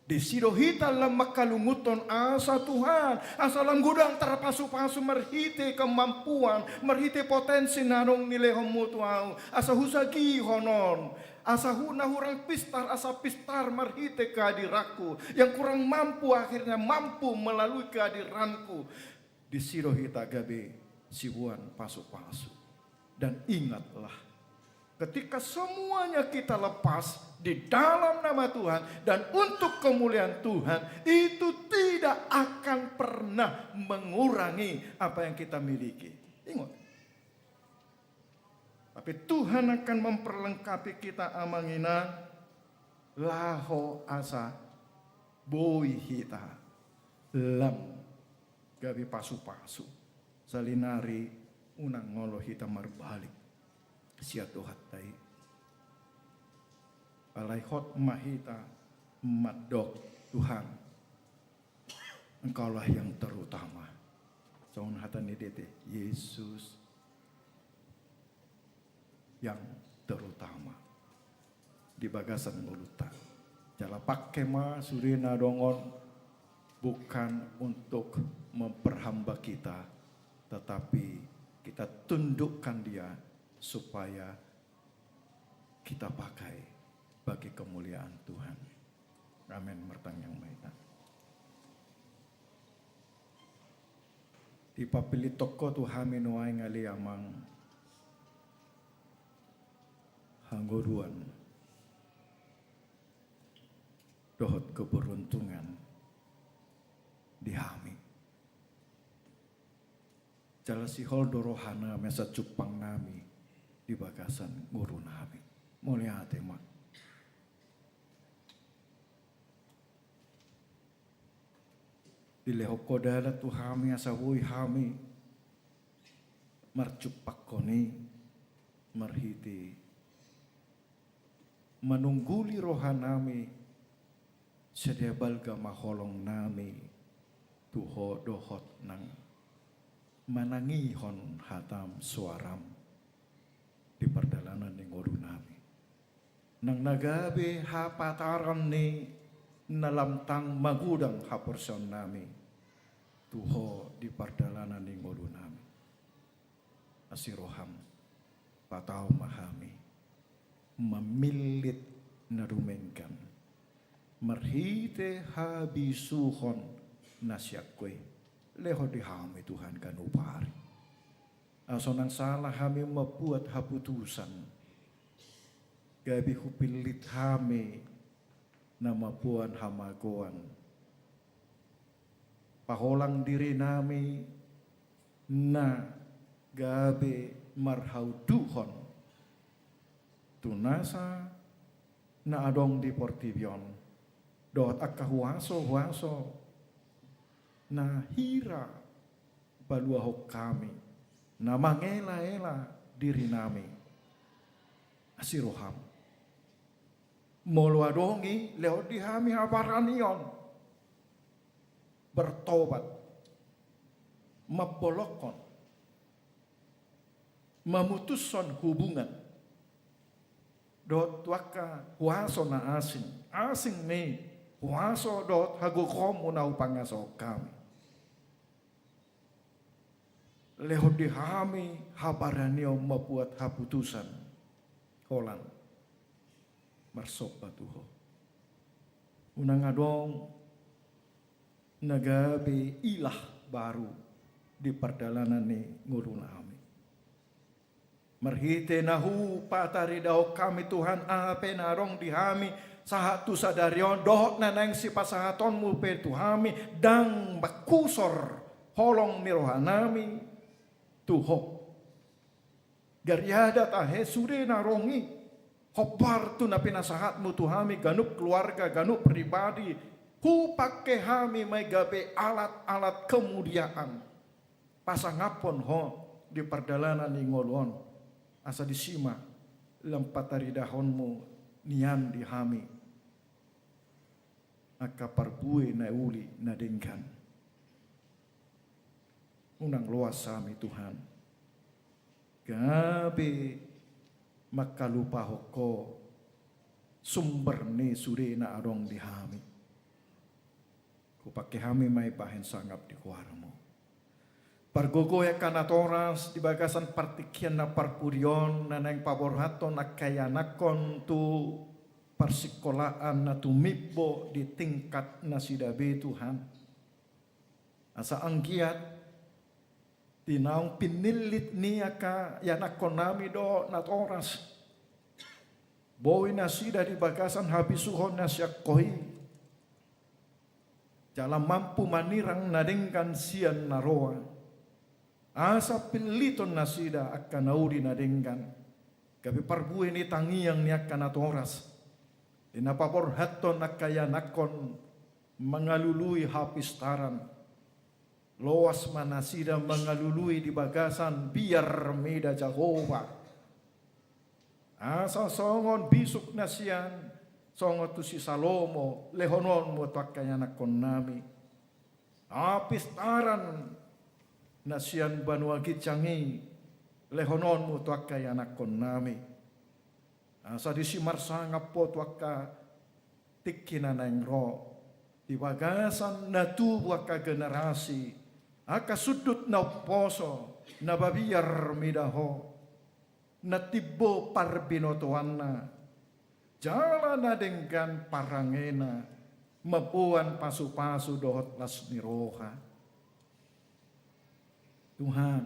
Disi do hita lam mangkalungunhon asa Tuhan, asa lam godang tarpasupasu marhite kemampuan, marhite potensi na adong nilehonmu tu ahu, asa husagihon on, asa hu, na hurang pistar, asa pistar marhite kehadiranku, yang kurang mampu akhirnya mampu melalui kehadiranku. Disi do hita gabe siboan pasupasu. Dan ingatlah, ketika semuanya kita lepas di dalam nama Tuhan dan untuk kemuliaan Tuhan, itu tidak akan pernah mengurangi apa yang kita miliki. Ingat. Tapi Tuhan akan memperlengkapi kita, amang inang, laho asa boi hita lam gabe pasu-pasu. Salinari unang olo hita marbalik sian dohanta i. Alai hot ma hita mandok, Tuhan, Engkaulah yang terutama. Songon hata ni D T, Yesus yang terutama di bagasan ngolunta. Jala pake ma sude na adong on, bukan untuk memperhamba kita, tetapi kita tundukkan Dia supaya kita pakai bagi kemuliaan Tuhan. Amin. Martangiang ma hita. Dipapillit Ho tu hami nuaeng ale Amang, hangoluan dohot keberuntungan di hami. Jala sihol do rohanami asa jumpang nami di bagasan ngolunami. Mauliate ma. Dilehon Ho dalan tu hami asa boi hami marjumpang Ho i marhite manungguli rohanami, sai dia balga ma holongnami tu Ho dohot nang manangihon hatam, soaram di pardalanan ni ngolunami. Nang na gabe hapataran ni na lam tang magodang haporseaonnami tu Ho di pardalanan ni ngolunami. Asi roham, patau ma hami mamillit na dumenggan marhite habisuhon na sian Ho i. Lehon di hami Tuhan ganup ari, asa unang sala hami mambuat haputusan, gabe hupillit hami na mamboan hamagoan, paholang dirinami na gabe marhaunduhon tu nasa na adong di portibi on dohot angka huaso-huaso na hira paluahon hami, na mangela-ela dirinami. Asi roham, molo adong i, lehon di hami habaranion, bertobat, mambolongkon, mamutushon hubungan dohot tu angka huaso na asing, asing ni huaso dohot hagogoonmu na hupangasahon hami. Lehon di hami habaranion mambuat haputusan holan marsomba tu Ho. Unang adong na gabe ilah baru di pardalanan ni ngolunami. Marhite na hupataridahon hami Tuhan, aha pe na adong di hami sahat tu sadari on dohot na naeng sipasahatonmu pe tu hami, ndang mangkusor holong ni rohanami tu Ho. Gariada tahe sude na adong i, hombar tu na pinasahatmu tu hami ganup keluarga, ganup pribadi, hupangke hami ma i gabe alat-alat kemuliaan pasangaphon Ho di pardalanan ni ngolu on, asa disi ma lam pataridahonmu nian di hami angka parbue na uli na denggan. Unang loas hami Tuhan gabe mangkalupahon Ho sumber ni sude na adong di hami. Hupangke hami ma i bahen sangap di goarmu. Pargogoi angka natoras di bagasan partingkian na parpudi on na naeng paborhathon angka ianakhon tu parsikolaan na tumimbo di tingkat nasida be Tuhan. Asa anggiat Di naung pinillit ni angka ianakkonnami dohot natoras, boi nasida di bagasan habisuhon na sian Ho i, jala mampu manirang na denggan sian na roa, asa pilliton nasida angka na uli na denggan, gabe parbue ni tangiang ni angka natoras, di na paborhathon angka ianakkon mangalului hapistaran. Loas ma nasida mangalului di bagasan biar mida Jahowa. Asa songon bisuk na sian, songon tu si Salomo, lehononmu tu angka ianakkonnami. Hapistaran na sian banua ginjang i, lehononmu tu angka ianakkonnami. Asa disi marsangap Ho tu angka tingki na naeng ro, di bagasan na tubu angka generasi, angka sundut na umposo, na mabiar mida Ho, na timbo parbinotoanna, jala na denggan parangena, mamboan pasupasu dohot las ni roha. Tuhan,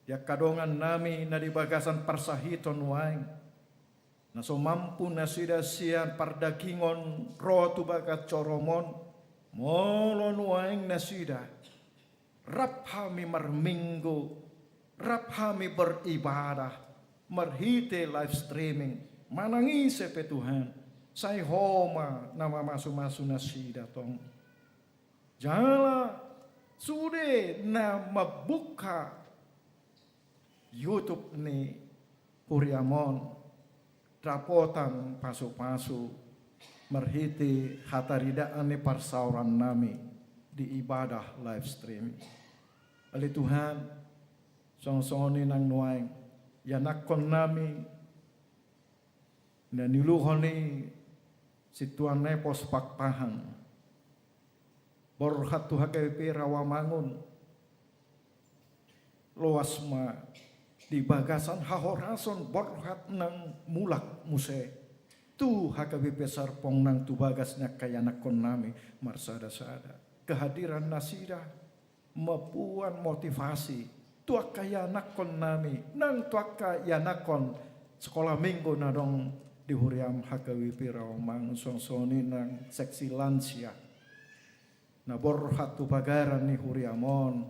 di angka dongannami na di bagasan parsahiton nuaeng, na so mampu nasida sian pardagingon ro tu bagas joromon, molo nuaeng nasida rap hami marminggu, rap hami beribadah marhite live streaming, manang ise pe Tuhan, sai Ho ma na mamasumasu nasida tong. Jala sude na mambuka YouTube ni huriam on, dapotan pasupasu marhite hataridaan ni parsaorannami di ibadah live stream. Ale Tuhan, songon i nang nuaeng, ianakkonnami na niuluhon ni sintua Nepos Pakpahan, borhat tu H K B P Rawamangun, loas ma di bagasan hahorason borhat nang mulak muse tu H K B P Serpong nang tu bagas ni angka ianakkonnami marsadasada. Kehadiran nasida mamboan motivasi tu angka ianakkonnami, nang tu angka ianakkon sekolah minggu na adong di huriam H K B P Rawamangun, songon i nang seksi lansia na borhat tu pagaran ni huriam on,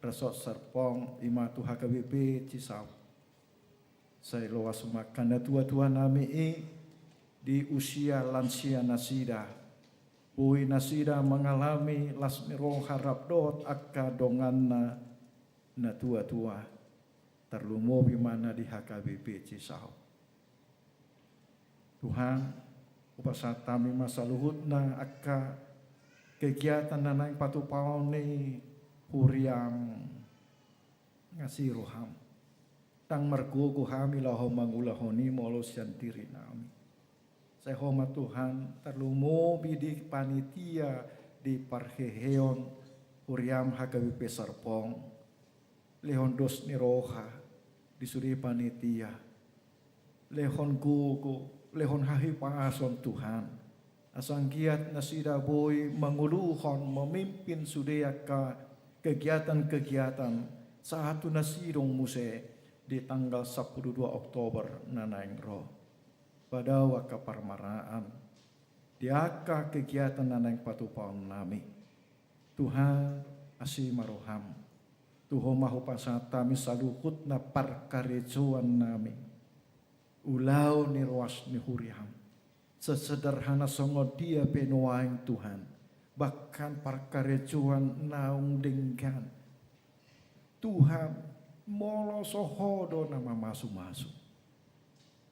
Resort Serpong, i ma tu H K B P Cisauk. Sai loas ma angka natuatuanami i di usia lansia nasida, boi nasida mangalami las ni roha rap dohot angka donganna natuatua, tarlumobi ma na di H K B P Cisauk. Tuhan, hupasahat hami ma saluhutna angka kegiatan na naeng patupaon ni huriam, ngasi roham. Ndang margogo hami laho mangulahon i molo sian dirinami. Sai Ho ma Tuhan, tarlumobi di panitia di parheheon huriam H K B P Serpong, lehon dos ni roha di sude panitia, lehon gogo, lehon hahipason Tuhan, asa anggiat nasida boi manguluhon, memimpin sude angka kegiatan-kegiatan sahat tu na sidung muse di tanggal sampulu dua Oktober na naeng ro. Padao angka parmaraan di angka kegiatan na naeng patupaonnami. Tuhan, asi ma roham. Tu Ho ma hupasahat hami saluhutna parkarejoannami. Ulaon ni ruas ni huriam, sesederhana songon dia pe nuaeng Tuhan, bahkan parkarejoan naung denggan. Tuhan, molo so Ho do na mamasumasu,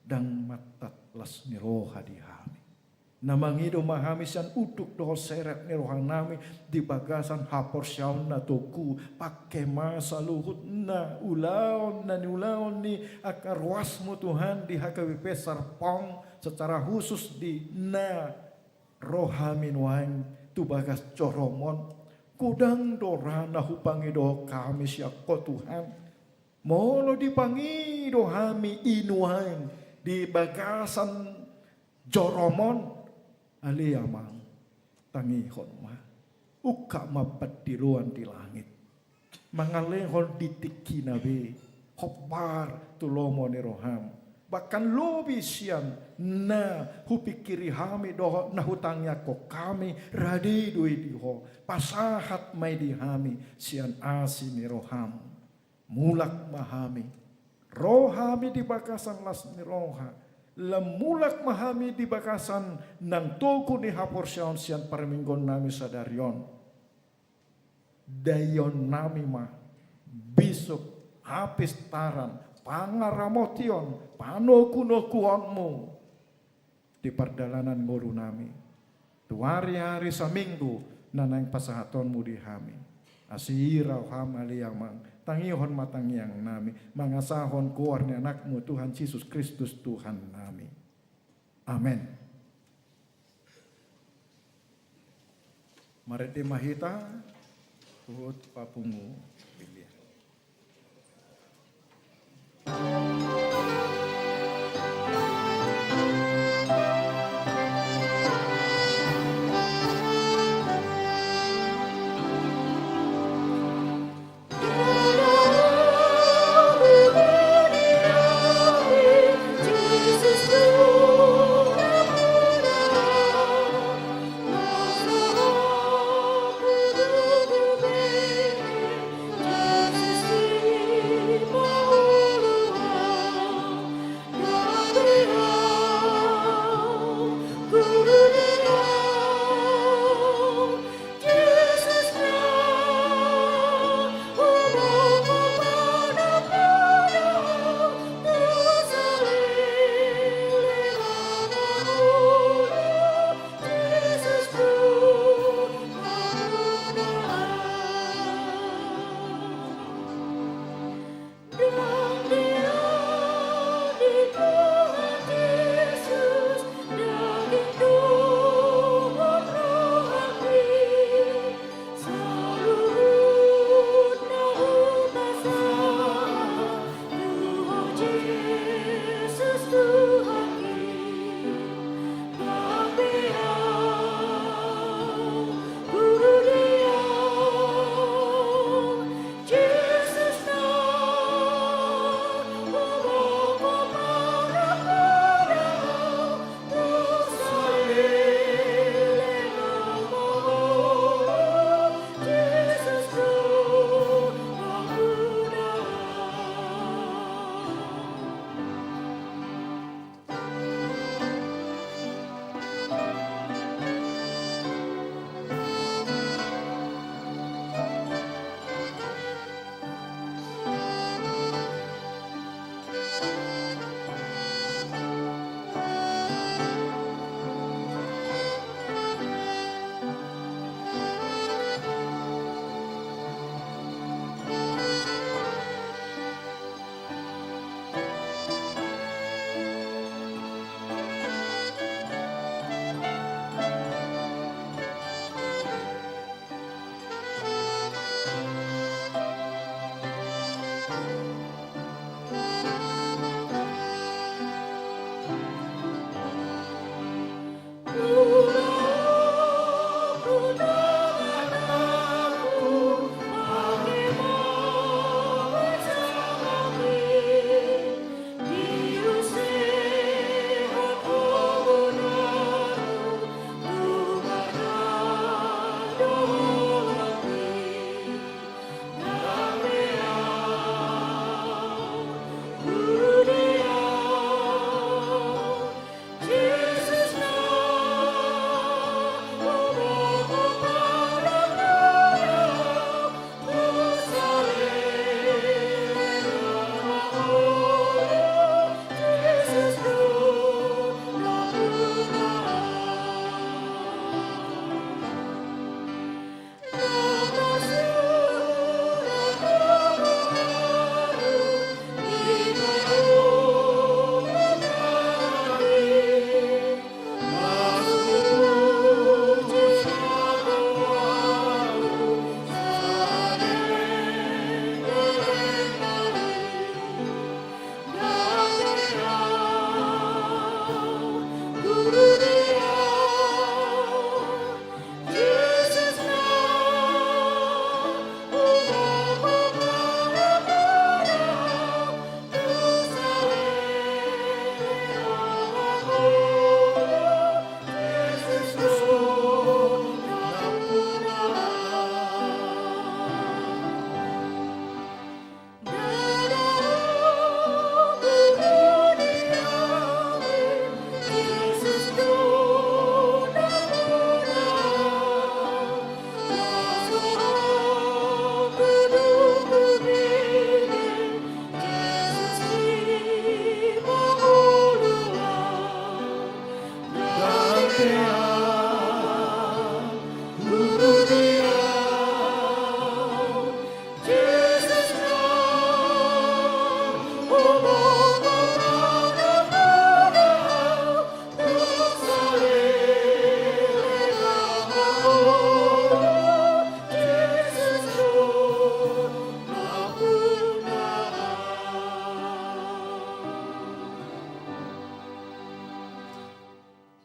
ndang mantat las ni roha di hami. Na mangido ma hami sian unduk dohot serep ni rohanami di bagasan haporseaon na togu, pangke ma saluhutna ulaon na niulaon ni angka ruasmu Tuhan di H K B P Serpong, secara khusus di na ro hami nuaeng tu bagas joromon. Godang do ra na hupangido hami sian Ho Tuhan. Molo dipangido hami i nuaeng di bagasan joromon, ale Amang, tangihon ma. Ungkap ma pandiloan di langit. Mangalehon di tingkina be hombar tu lomo ni roham, bahkan lobi sian na hupingkiri hami dohot na hutangiangkon hami, rade do i di Ho. Pasahat ma i di hami sian asi ni roham. Mulak ma hami, ro hami di bagasan las ni roha, lam mulak ma hami di bagasan nang togu ni haporseaon sian parmingguon nami sadari on. Daion nami ma bisuk hapistaran, pangaramotion, panogunoguonmu di pardalanan ngolu nami tu ari-ari saminggu na naeng pasahatonmu di hami. Asi i roham ale Amang, tangihon ma tangiang nami, mangasahon goar ni Anakmu Tuhan Jesus Kristus Tuhan nami. Amen. Marende ma hita, huhut papungu Biblia.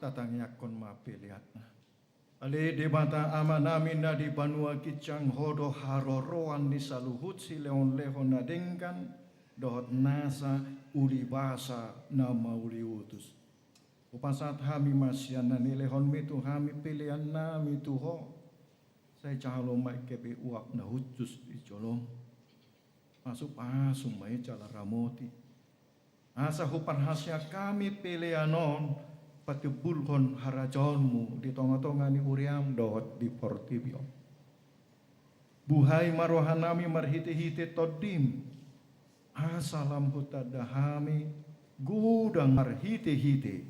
Tatangiangkon ma peleanna. Ale Debata Amanami na di banua ginjang, Ho do haroroan ni saluhut silehonlehon na denggan dohot nasa ulibasa na mauliutus. Hupasahat hami ma sian na nilehonmi tu hami peleannami tu Ho. Sai jalo ma i gabe uap na hushus di jolom. Pasupasu ma i jala ramoti, asa huparhaseang hami pelean on patimbulhon harajaonmu di tongatonga ni huriam dohot di portibi on. Buhai ma rohanami marhitehite Tondim, asa lam hutanda hami godang marhitehite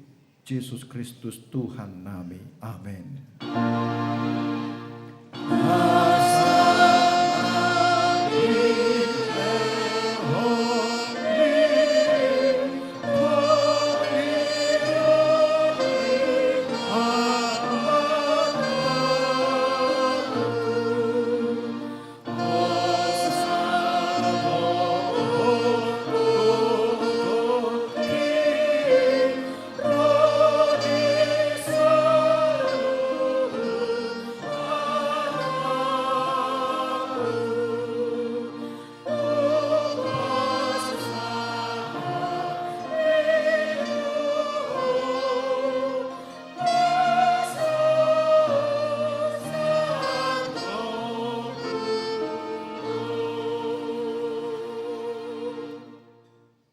Jesus Kristus Tuhannami. Amen.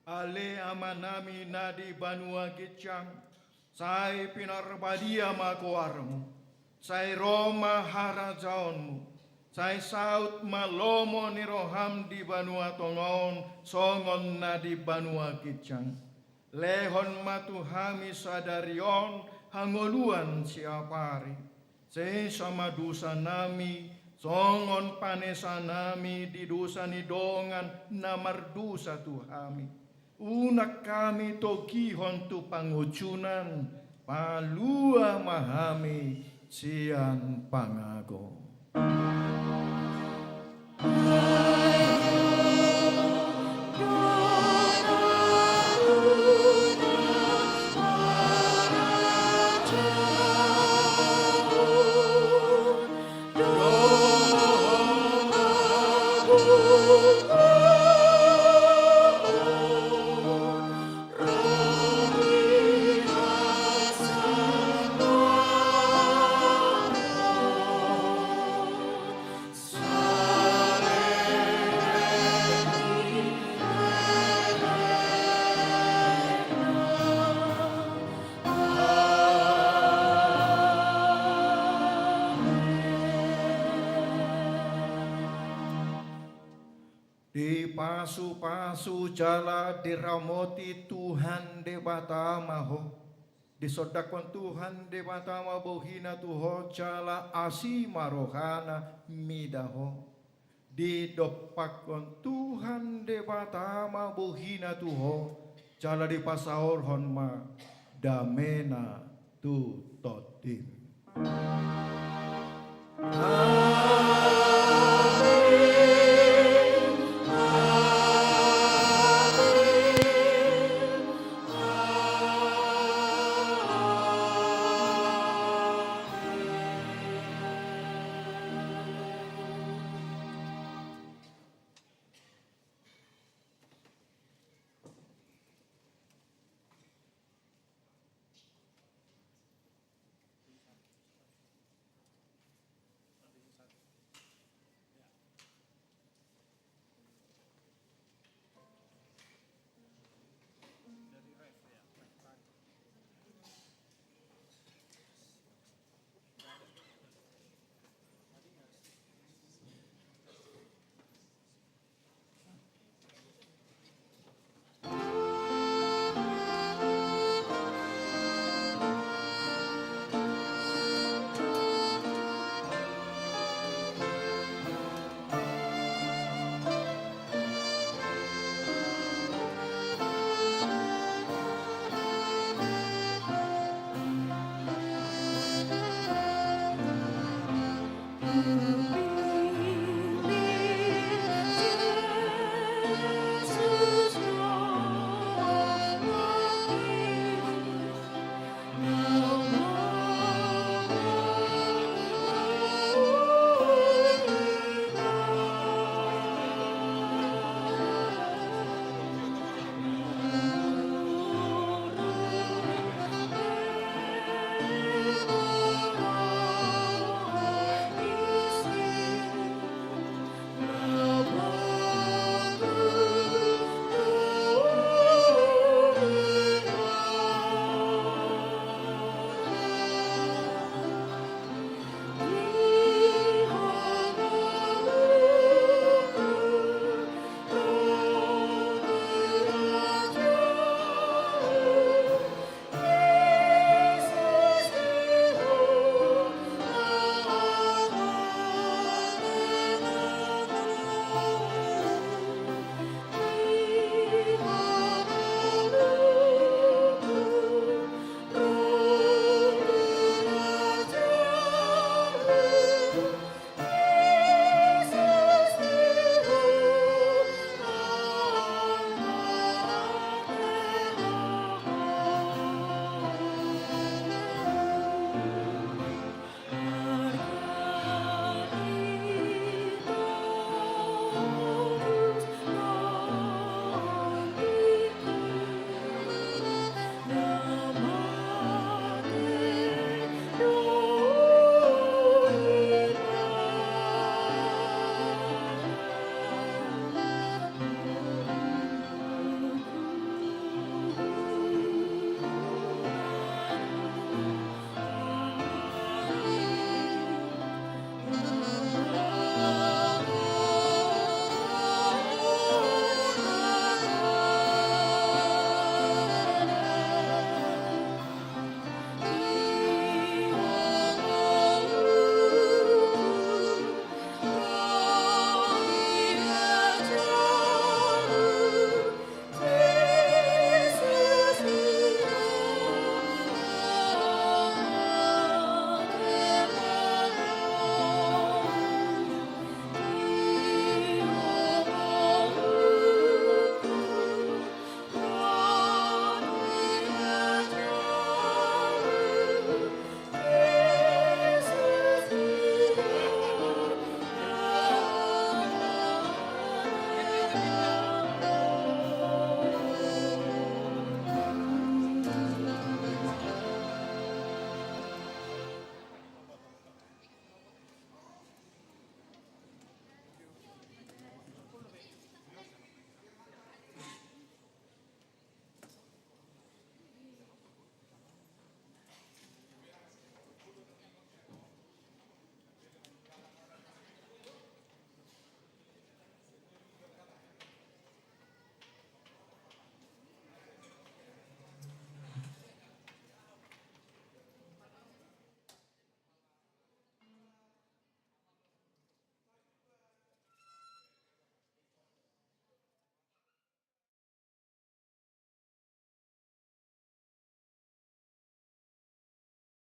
Ale Amanami na di banua ginjang, sai pinarbadia ma goarmu, sai ro ma harajaonmu, sai saut ma lomo ni roham di banua tonga on songon na di banua ginjang. Lehon ma tu hami sadari on hangoluan siapari. Sesa ma dosanami songon panesanami di dosa ni dongan na mardosa tu hami. Unang hami togihon tu pangunjunan, palua ma hami sian pangago. Dipasupasu jala diramoti Tuhan Debata ma ho. Disondangkon Tuhan Debata ma bohina tu ho jala asi ma rohana mida ho. Didompakkon Tuhan Debata ma bohina tu ho jala dipasaorhon ma damena tu tondim.